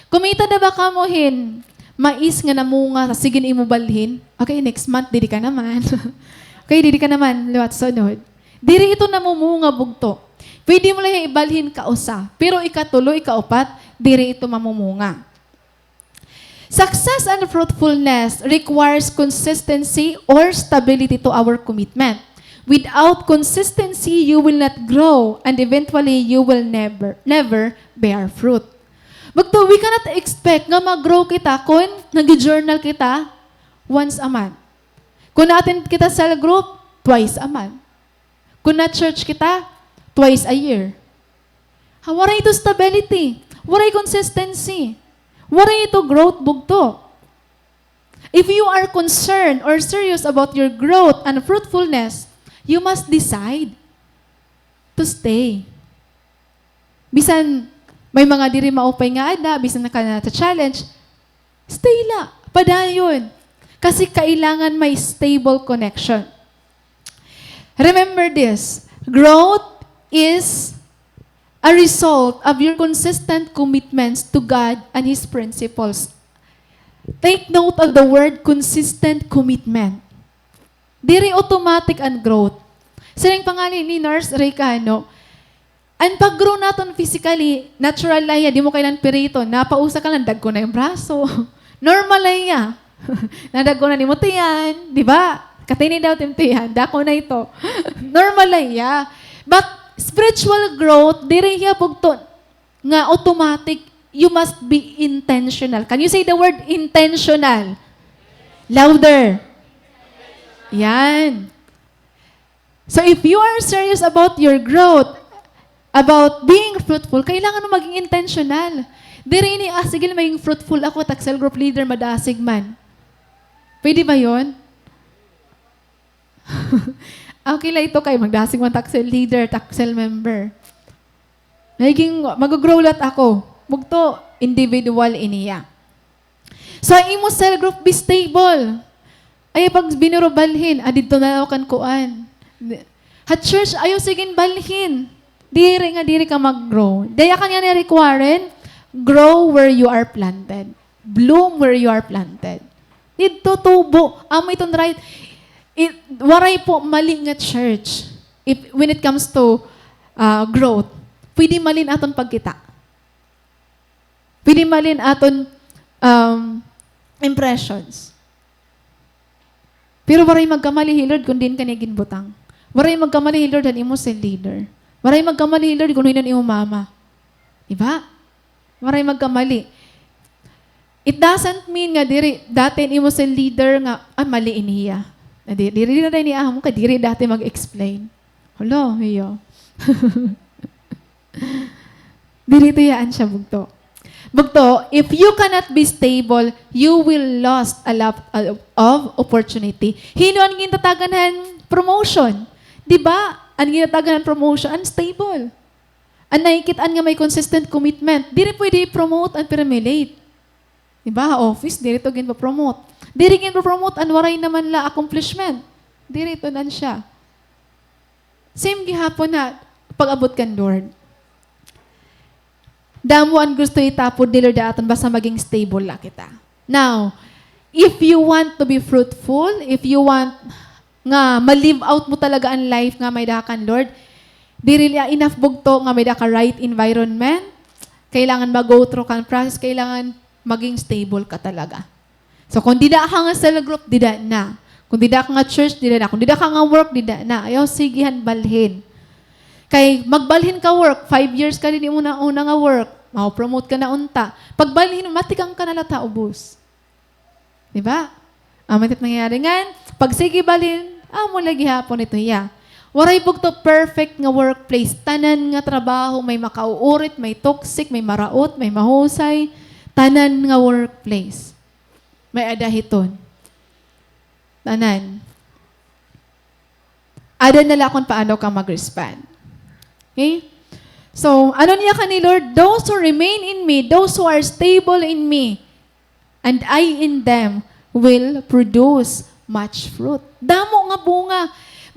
Kumita na ba kamo hin mais nga namunga, tas sige na imo balhin? Okay, next month, didi ka naman. Okay, didi ka naman, liwat sunod. Diri ito namumunga, bugto. Pwede mo la hiya ibalhin kausa, pero ikatulo, ikaupat, diri ito mamumunga. Success and fruitfulness requires consistency or stability to our commitment. Without consistency, you will not grow, and eventually, you will never, never bear fruit. Bugto, we cannot expect nga mag-grow kita kun nag-journal kita once a month. Kun na-attend kita cell group, twice a month. Kun na-church kita, twice a year. Ha, waray ito stability. Waray consistency. Waray ito growth, bugto. If you are concerned or serious about your growth and fruitfulness, you must decide to stay. Bisan May mga diri maupay nga ada, bisan ka na-challenge, stay la, padayon. Kasi kailangan may stable connection. Remember this, growth is a result of your consistent commitments to God and His principles. Take note of the word consistent commitment. Diri automatic an growth. Siring pa ngani ni Nurse Rica, no? An pag-grow naton physically, natural la hiya, di mo kailangan piriton. Napausa ka lang, dagko na im braso. Normal la hiya. Nadagko na nimo tiyan, di ba? Katini daw it im tiyan, dako na ito. Normal la hiya. But spiritual growth, diri hiya bugto nga automatic, you must be intentional. Can you say the word intentional? Louder. Yan. So if you are serious about your growth, about being fruitful, kailangan mo maging intentional. Diri ini, "Ah, sige, maging fruitful ako, tak cell group leader, madasig man." Pwede ba yun? Okay la ito kay magdasig man tak cell leader, tak cell member. Nagiging, mag-grow la ako. Bugto, individual ini hiya. So, an imo cell group, be stable. Ayaw pag binuro balhin, ah, didto na ako kan kuan. Ha church, ayaw sige balhin. Diri nga, diri ka mag-grow. Daya ka nga ni-require, grow where you are planted. Bloom where you are planted. Didto tubo. Amo iton right. It, waray po mali nga church. If, when it comes to, ah, growth, pwede mali an aton pagkita. Pwede mali an aton, um, impressions. Pero waray magkamali hi Lord kon diin ka niya ginbutang. Waray magkamali hi Lord han imo cell leader. Waray magkamali hi Lord kon hin-o an imo mama. Di ba? Waray magkamali. It doesn't mean nga diri, dati an imo cell leader nga, ah, mali ini hiya. Ah, di-, diri na rin niya amo kay diri dati mag-explain. Hala, hiya. Diri ito hiya an siya bugto. Bugto, if you cannot be stable, you will lost a lot of opportunity. Hin-o an gintatagan han promotion? Di ba? An gintatagan han promotion, unstable. An nakikit-an nga may consistent commitment, diri pwede i-promote an pirmi late. Di ba? Ha office, diri ito ginpo-promote. Diri ginpo-promote an waray naman la accomplishment. Diri ito nan siya. Same gihapon ha pag-abot kan Lord. Damo an gusto itapod ni Lord ha aton, basta maging stable la kita. Now, if you want to be fruitful, if you want nga ma-live out mo talaga an life nga may-ada ka kan Lord, diri la enough bugto nga may-ada ka right environment, kailangan mag-go through ka han process, kailangan maging stable ka talaga. So, kon dida ka nga cell group, dida na. Kon dida ka nga church, dida na. Kon dida ka nga work, dida na. Ayaw sige han balhin. Kay magbalhin ka work, five years ka dinhi una, una nga work, mapo-promote ka na unta. Pagbalhin, matikang ka na la ha ubos. Di ba? Amo it nangyayari ngan, pag sige balhin, amo la gihapon ito hiya. Waray bugto perfect nga workplace. Tanan nga trabaho, may makauurit, may toxic, may maraot, may mahusay. Tanan nga workplace. May-ada hiton. Tanan. Ada na la kon paano ka mag-respond. Okay? So, ano an yakan ni Lord? "Those who remain in me, those who are stable in me, and I in them, will produce much fruit." Damo nga bunga.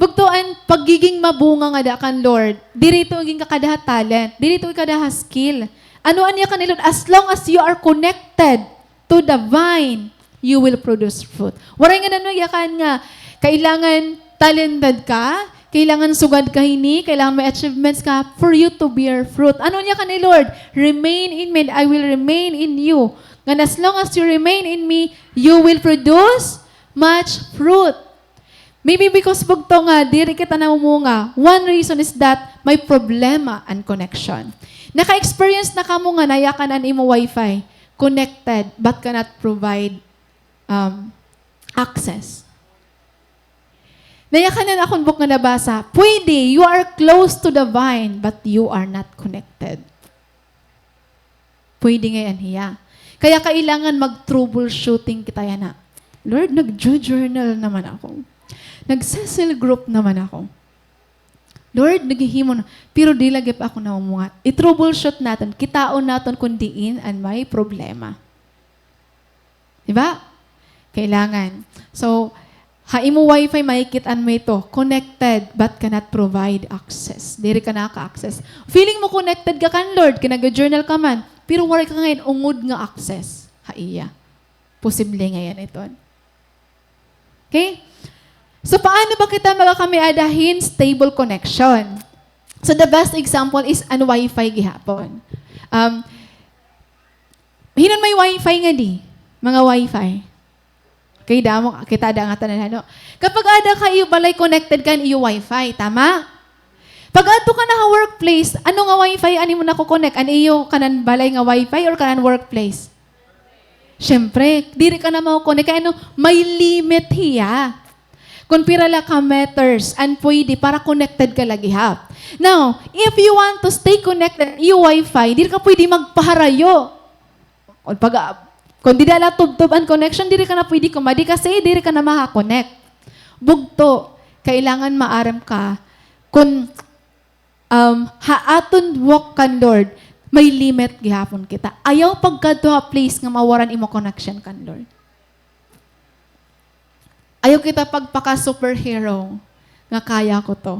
Bugto an pagiging mabunga nga ada kan Lord, diri ito ginka-kada ha talent, diri ito ginka-kada ha skill. Ano an yakan ni Lord? As long as you are connected to the vine, you will produce fruit. Waray nga nano yakan nga kailangan talented ka, kailangan sugad ka hini, kailangan may achievements ka for you to bear fruit. Ano an yakan ni Lord? "Remain in me and I will remain in you." Ngan as long as you remain in me, you will produce much fruit. Maybe because bugto nga diri kita namumunga, one reason is that may problema an connection. Naka-experience na kamo nga nayakan an imo wifi, connected, but cannot provide, um, access. Nayakan an akon book nga nabasa, pwede, you are close to the vine, but you are not connected. Pwede ngay-an hiya. Kaya kailangan mag-troubleshooting kita yana. Lord, nag-journal naman ako. Nagse-cell group naman ako. Lord, naghihimo na, pero di lagi pa ako namumungat. I-troubleshoot naton, kitaon naton kon diin an may problema. Di ba? Kailangan. So, ha imo wifi, makikit-an mo ito, connected but cannot provide access. Diri ka nakaka-access. Feeling mo connected ka kan Lord, kay nag-journal ka man, pero waray ka ngay-an ungod nga access ha iya. Posible ngay-an iton. Okay? So, paano ba kita magakamiada hin stable connection? So, the best example is an wifi gihapon. Um, hin-o an may wifi ngadi? Mga wifi. Okay, damo, kita ada ngatanan, ano? Kapag ada ka iyo balay, connected ka an iyo wifi, tama? Pag-adto ka na ha workplace, ano nga wifi an imo nako-connect? An iyo kanan balay nga wifi or kanan workplace? Siyempre, diri ka na mako-connect. Kay ano, may limit hiya. Kon pira la ka meters an pwede para connected ka la gihap. Now, if you want to stay connected, iyo wifi, diri ka pwede magpaharayo. Kon pag, kon dida la tubtob an connection, diri ka na pwede kumadi kasi diri ka na maka-connect. Bugto, kailangan maaram ka kon, um, ha aton walk kan Lord, may limit gihapon kita. Ayaw pagkadto ha place nga mawaran imo connection kan Lord. Ayaw kita pagpaka-superhero nga kaya ko to.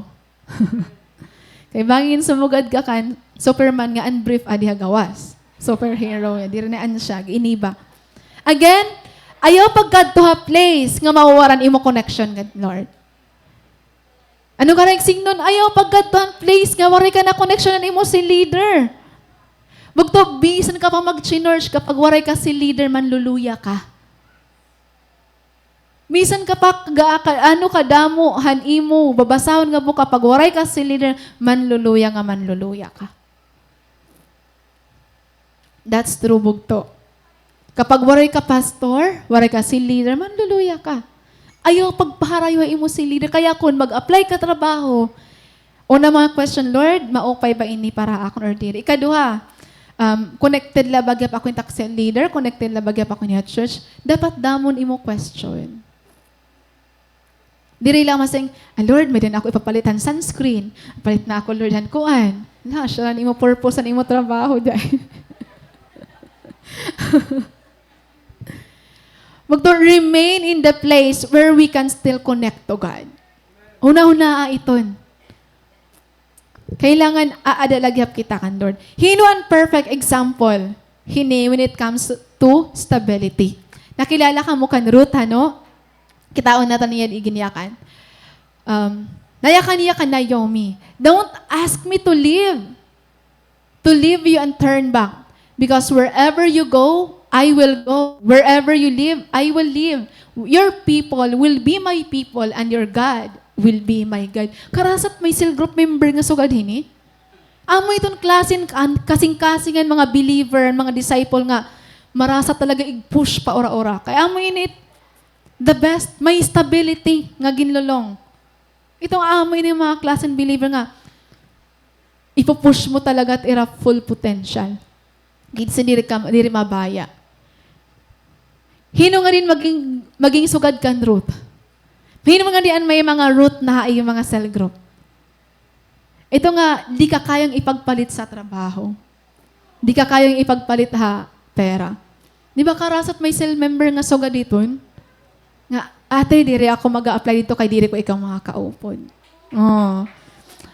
Kay bangin sumugad ka kan Superman nga an brief adi ha gawas. Superhero, diri na an siya, giiniba. Again, ayaw pagkadto ha place nga mawawaran imo connection kan Lord. Ano ka ra igsignon? Ayaw pagkadto han place nga waray ka na connection an imo cell leader. Bugto, bisan ka pa mag-chinorch, kapag waray ka cell leader, manluluya ka. Bisan ka pa ga-, ka, ano kadamo han imo babasahon nga book, kapag waray ka cell leader, manluluya nga manluluya ka. That's true, bugto. Kapag waray ka pastor, waray ka cell leader, manluluya ka. Ayaw pagpaharayo ha imo cell leader. Kaya kon mag-apply ka trabaho, una mga question, "Lord, maupay ba ini para ha akon or diri?" Ikaduha, um, connected la ba gihap ako hin cell leader? Connected la ba gihap ako hin church? Dapat damon imo question. Diri la masing, "Ah, Lord, may-ada na ako ipapalit han sunscreen. Palit na ako, Lord, han kuan." Na, siya an imo purpose, an imo trabaho, dai. Magto remain in the place where we can still connect to God. Hunahunaa iton. Kailangan aada la gihap kita kan Lord. Hin-o an perfect example hini when it comes to stability? Nakilala kamo kan Ruth, ano? Kitaon naton niya, iginyakan. Um, nayakan niya kan Naomi, "Don't ask me to leave, to leave you and turn back. Because wherever you go, I will go. Wherever you live, I will live. Your people will be my people, and your God will be my God." Karasat may cell group member nga sugad hini. Amo iton klasen kan-, kasingkasing an mga believer, mga disciple nga marasat talaga ig-push pa ura-ura. Kay amo ini the best, may stability nga ginlolong. Iton amo ini mga klasen believer nga ipu-push mo talaga it ira full potential. Gid sin diri ka, diri mabaya. Hin-o ngadi an maging, maging sugad kan Ruth? Hin-o ngadi an may mga Ruth na ha iyo mga cell group? Ito nga, di ka kayang ipagpalit sa trabaho. Di ka kayang ipagpalit ha pera. Di ba karasat may cell member nga sugad iton? Nga, "Ate, diri ako mag-a-apply didto kay diri ko ikaw makakaupod. Oh.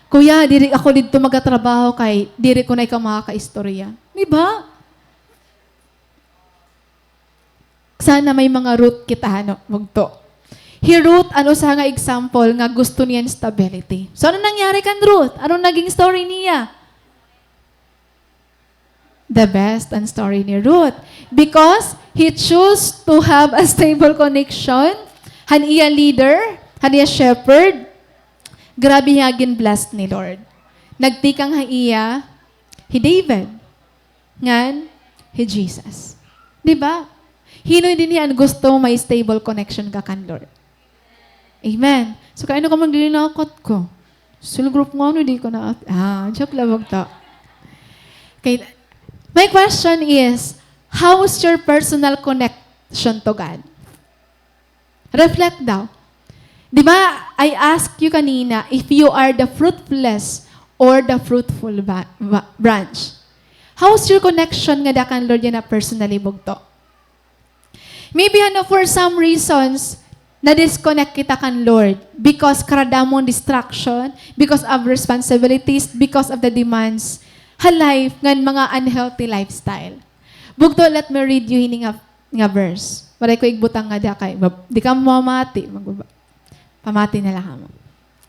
Kuya, diri ako didto magatrabaho kay diri ko na ikaw makakaistorya." Di ba? Sana may mga Ruth kita, ano, bugto. Hi Ruth, an usa nga example nga gusto niya hin stability. So, ano nangyari kan Ruth? Ano naging story niya? The best an story ni Ruth. Because he chose to have a stable connection han iya leader, han iya shepherd. Grabe nga gin-bless ni Lord. Nagtikang ha iya hi David. Ngan hi Jesus. Di ba? Hin-o dinhi an gusto may stable connection ka kan Lord? Amen. So, kay ano ka man ginakot ko? Cell group nga, ano, di ko na, ah, joke la, bugto. Okay, my question is, how's your personal connection to God? Reflect daw. Di ba, I ask you kanina if you are the fruitless or the fruitful ba- ba- branch. How's your connection ngada kan Lord yana personally, bugto? Maybe, ano, for some reasons, na-disconnect kita kan Lord because karadamon distraction, because of responsibilities, because of the demands ha life ngan mga unhealthy lifestyle. Bugto, let me read you hini nga, nga verse. Waray ko igbutang ngada kay mab- di ka mamati. Magbaba- Pamati na la kamo.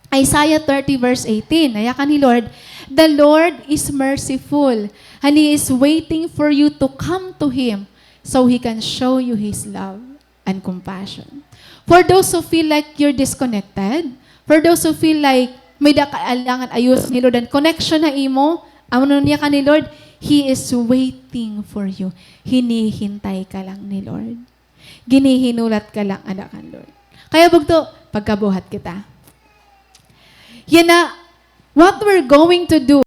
Isaiah thirty verse eighteen, nayakan ni Lord, "The Lord is merciful, and He is waiting for you to come to Him so He can show you His love and compassion." For those who feel like you're disconnected, for those who feel like may-ada ka kailangan ayuson ni Lord an connection ha imo, amo niya ka ni Lord, He is waiting for you. Hinihintay ka lang ni Lord. Ginihinulat ka lang ngada kan Lord. Kaya bugto, pagkabuhat kita. Yana, what we're going to do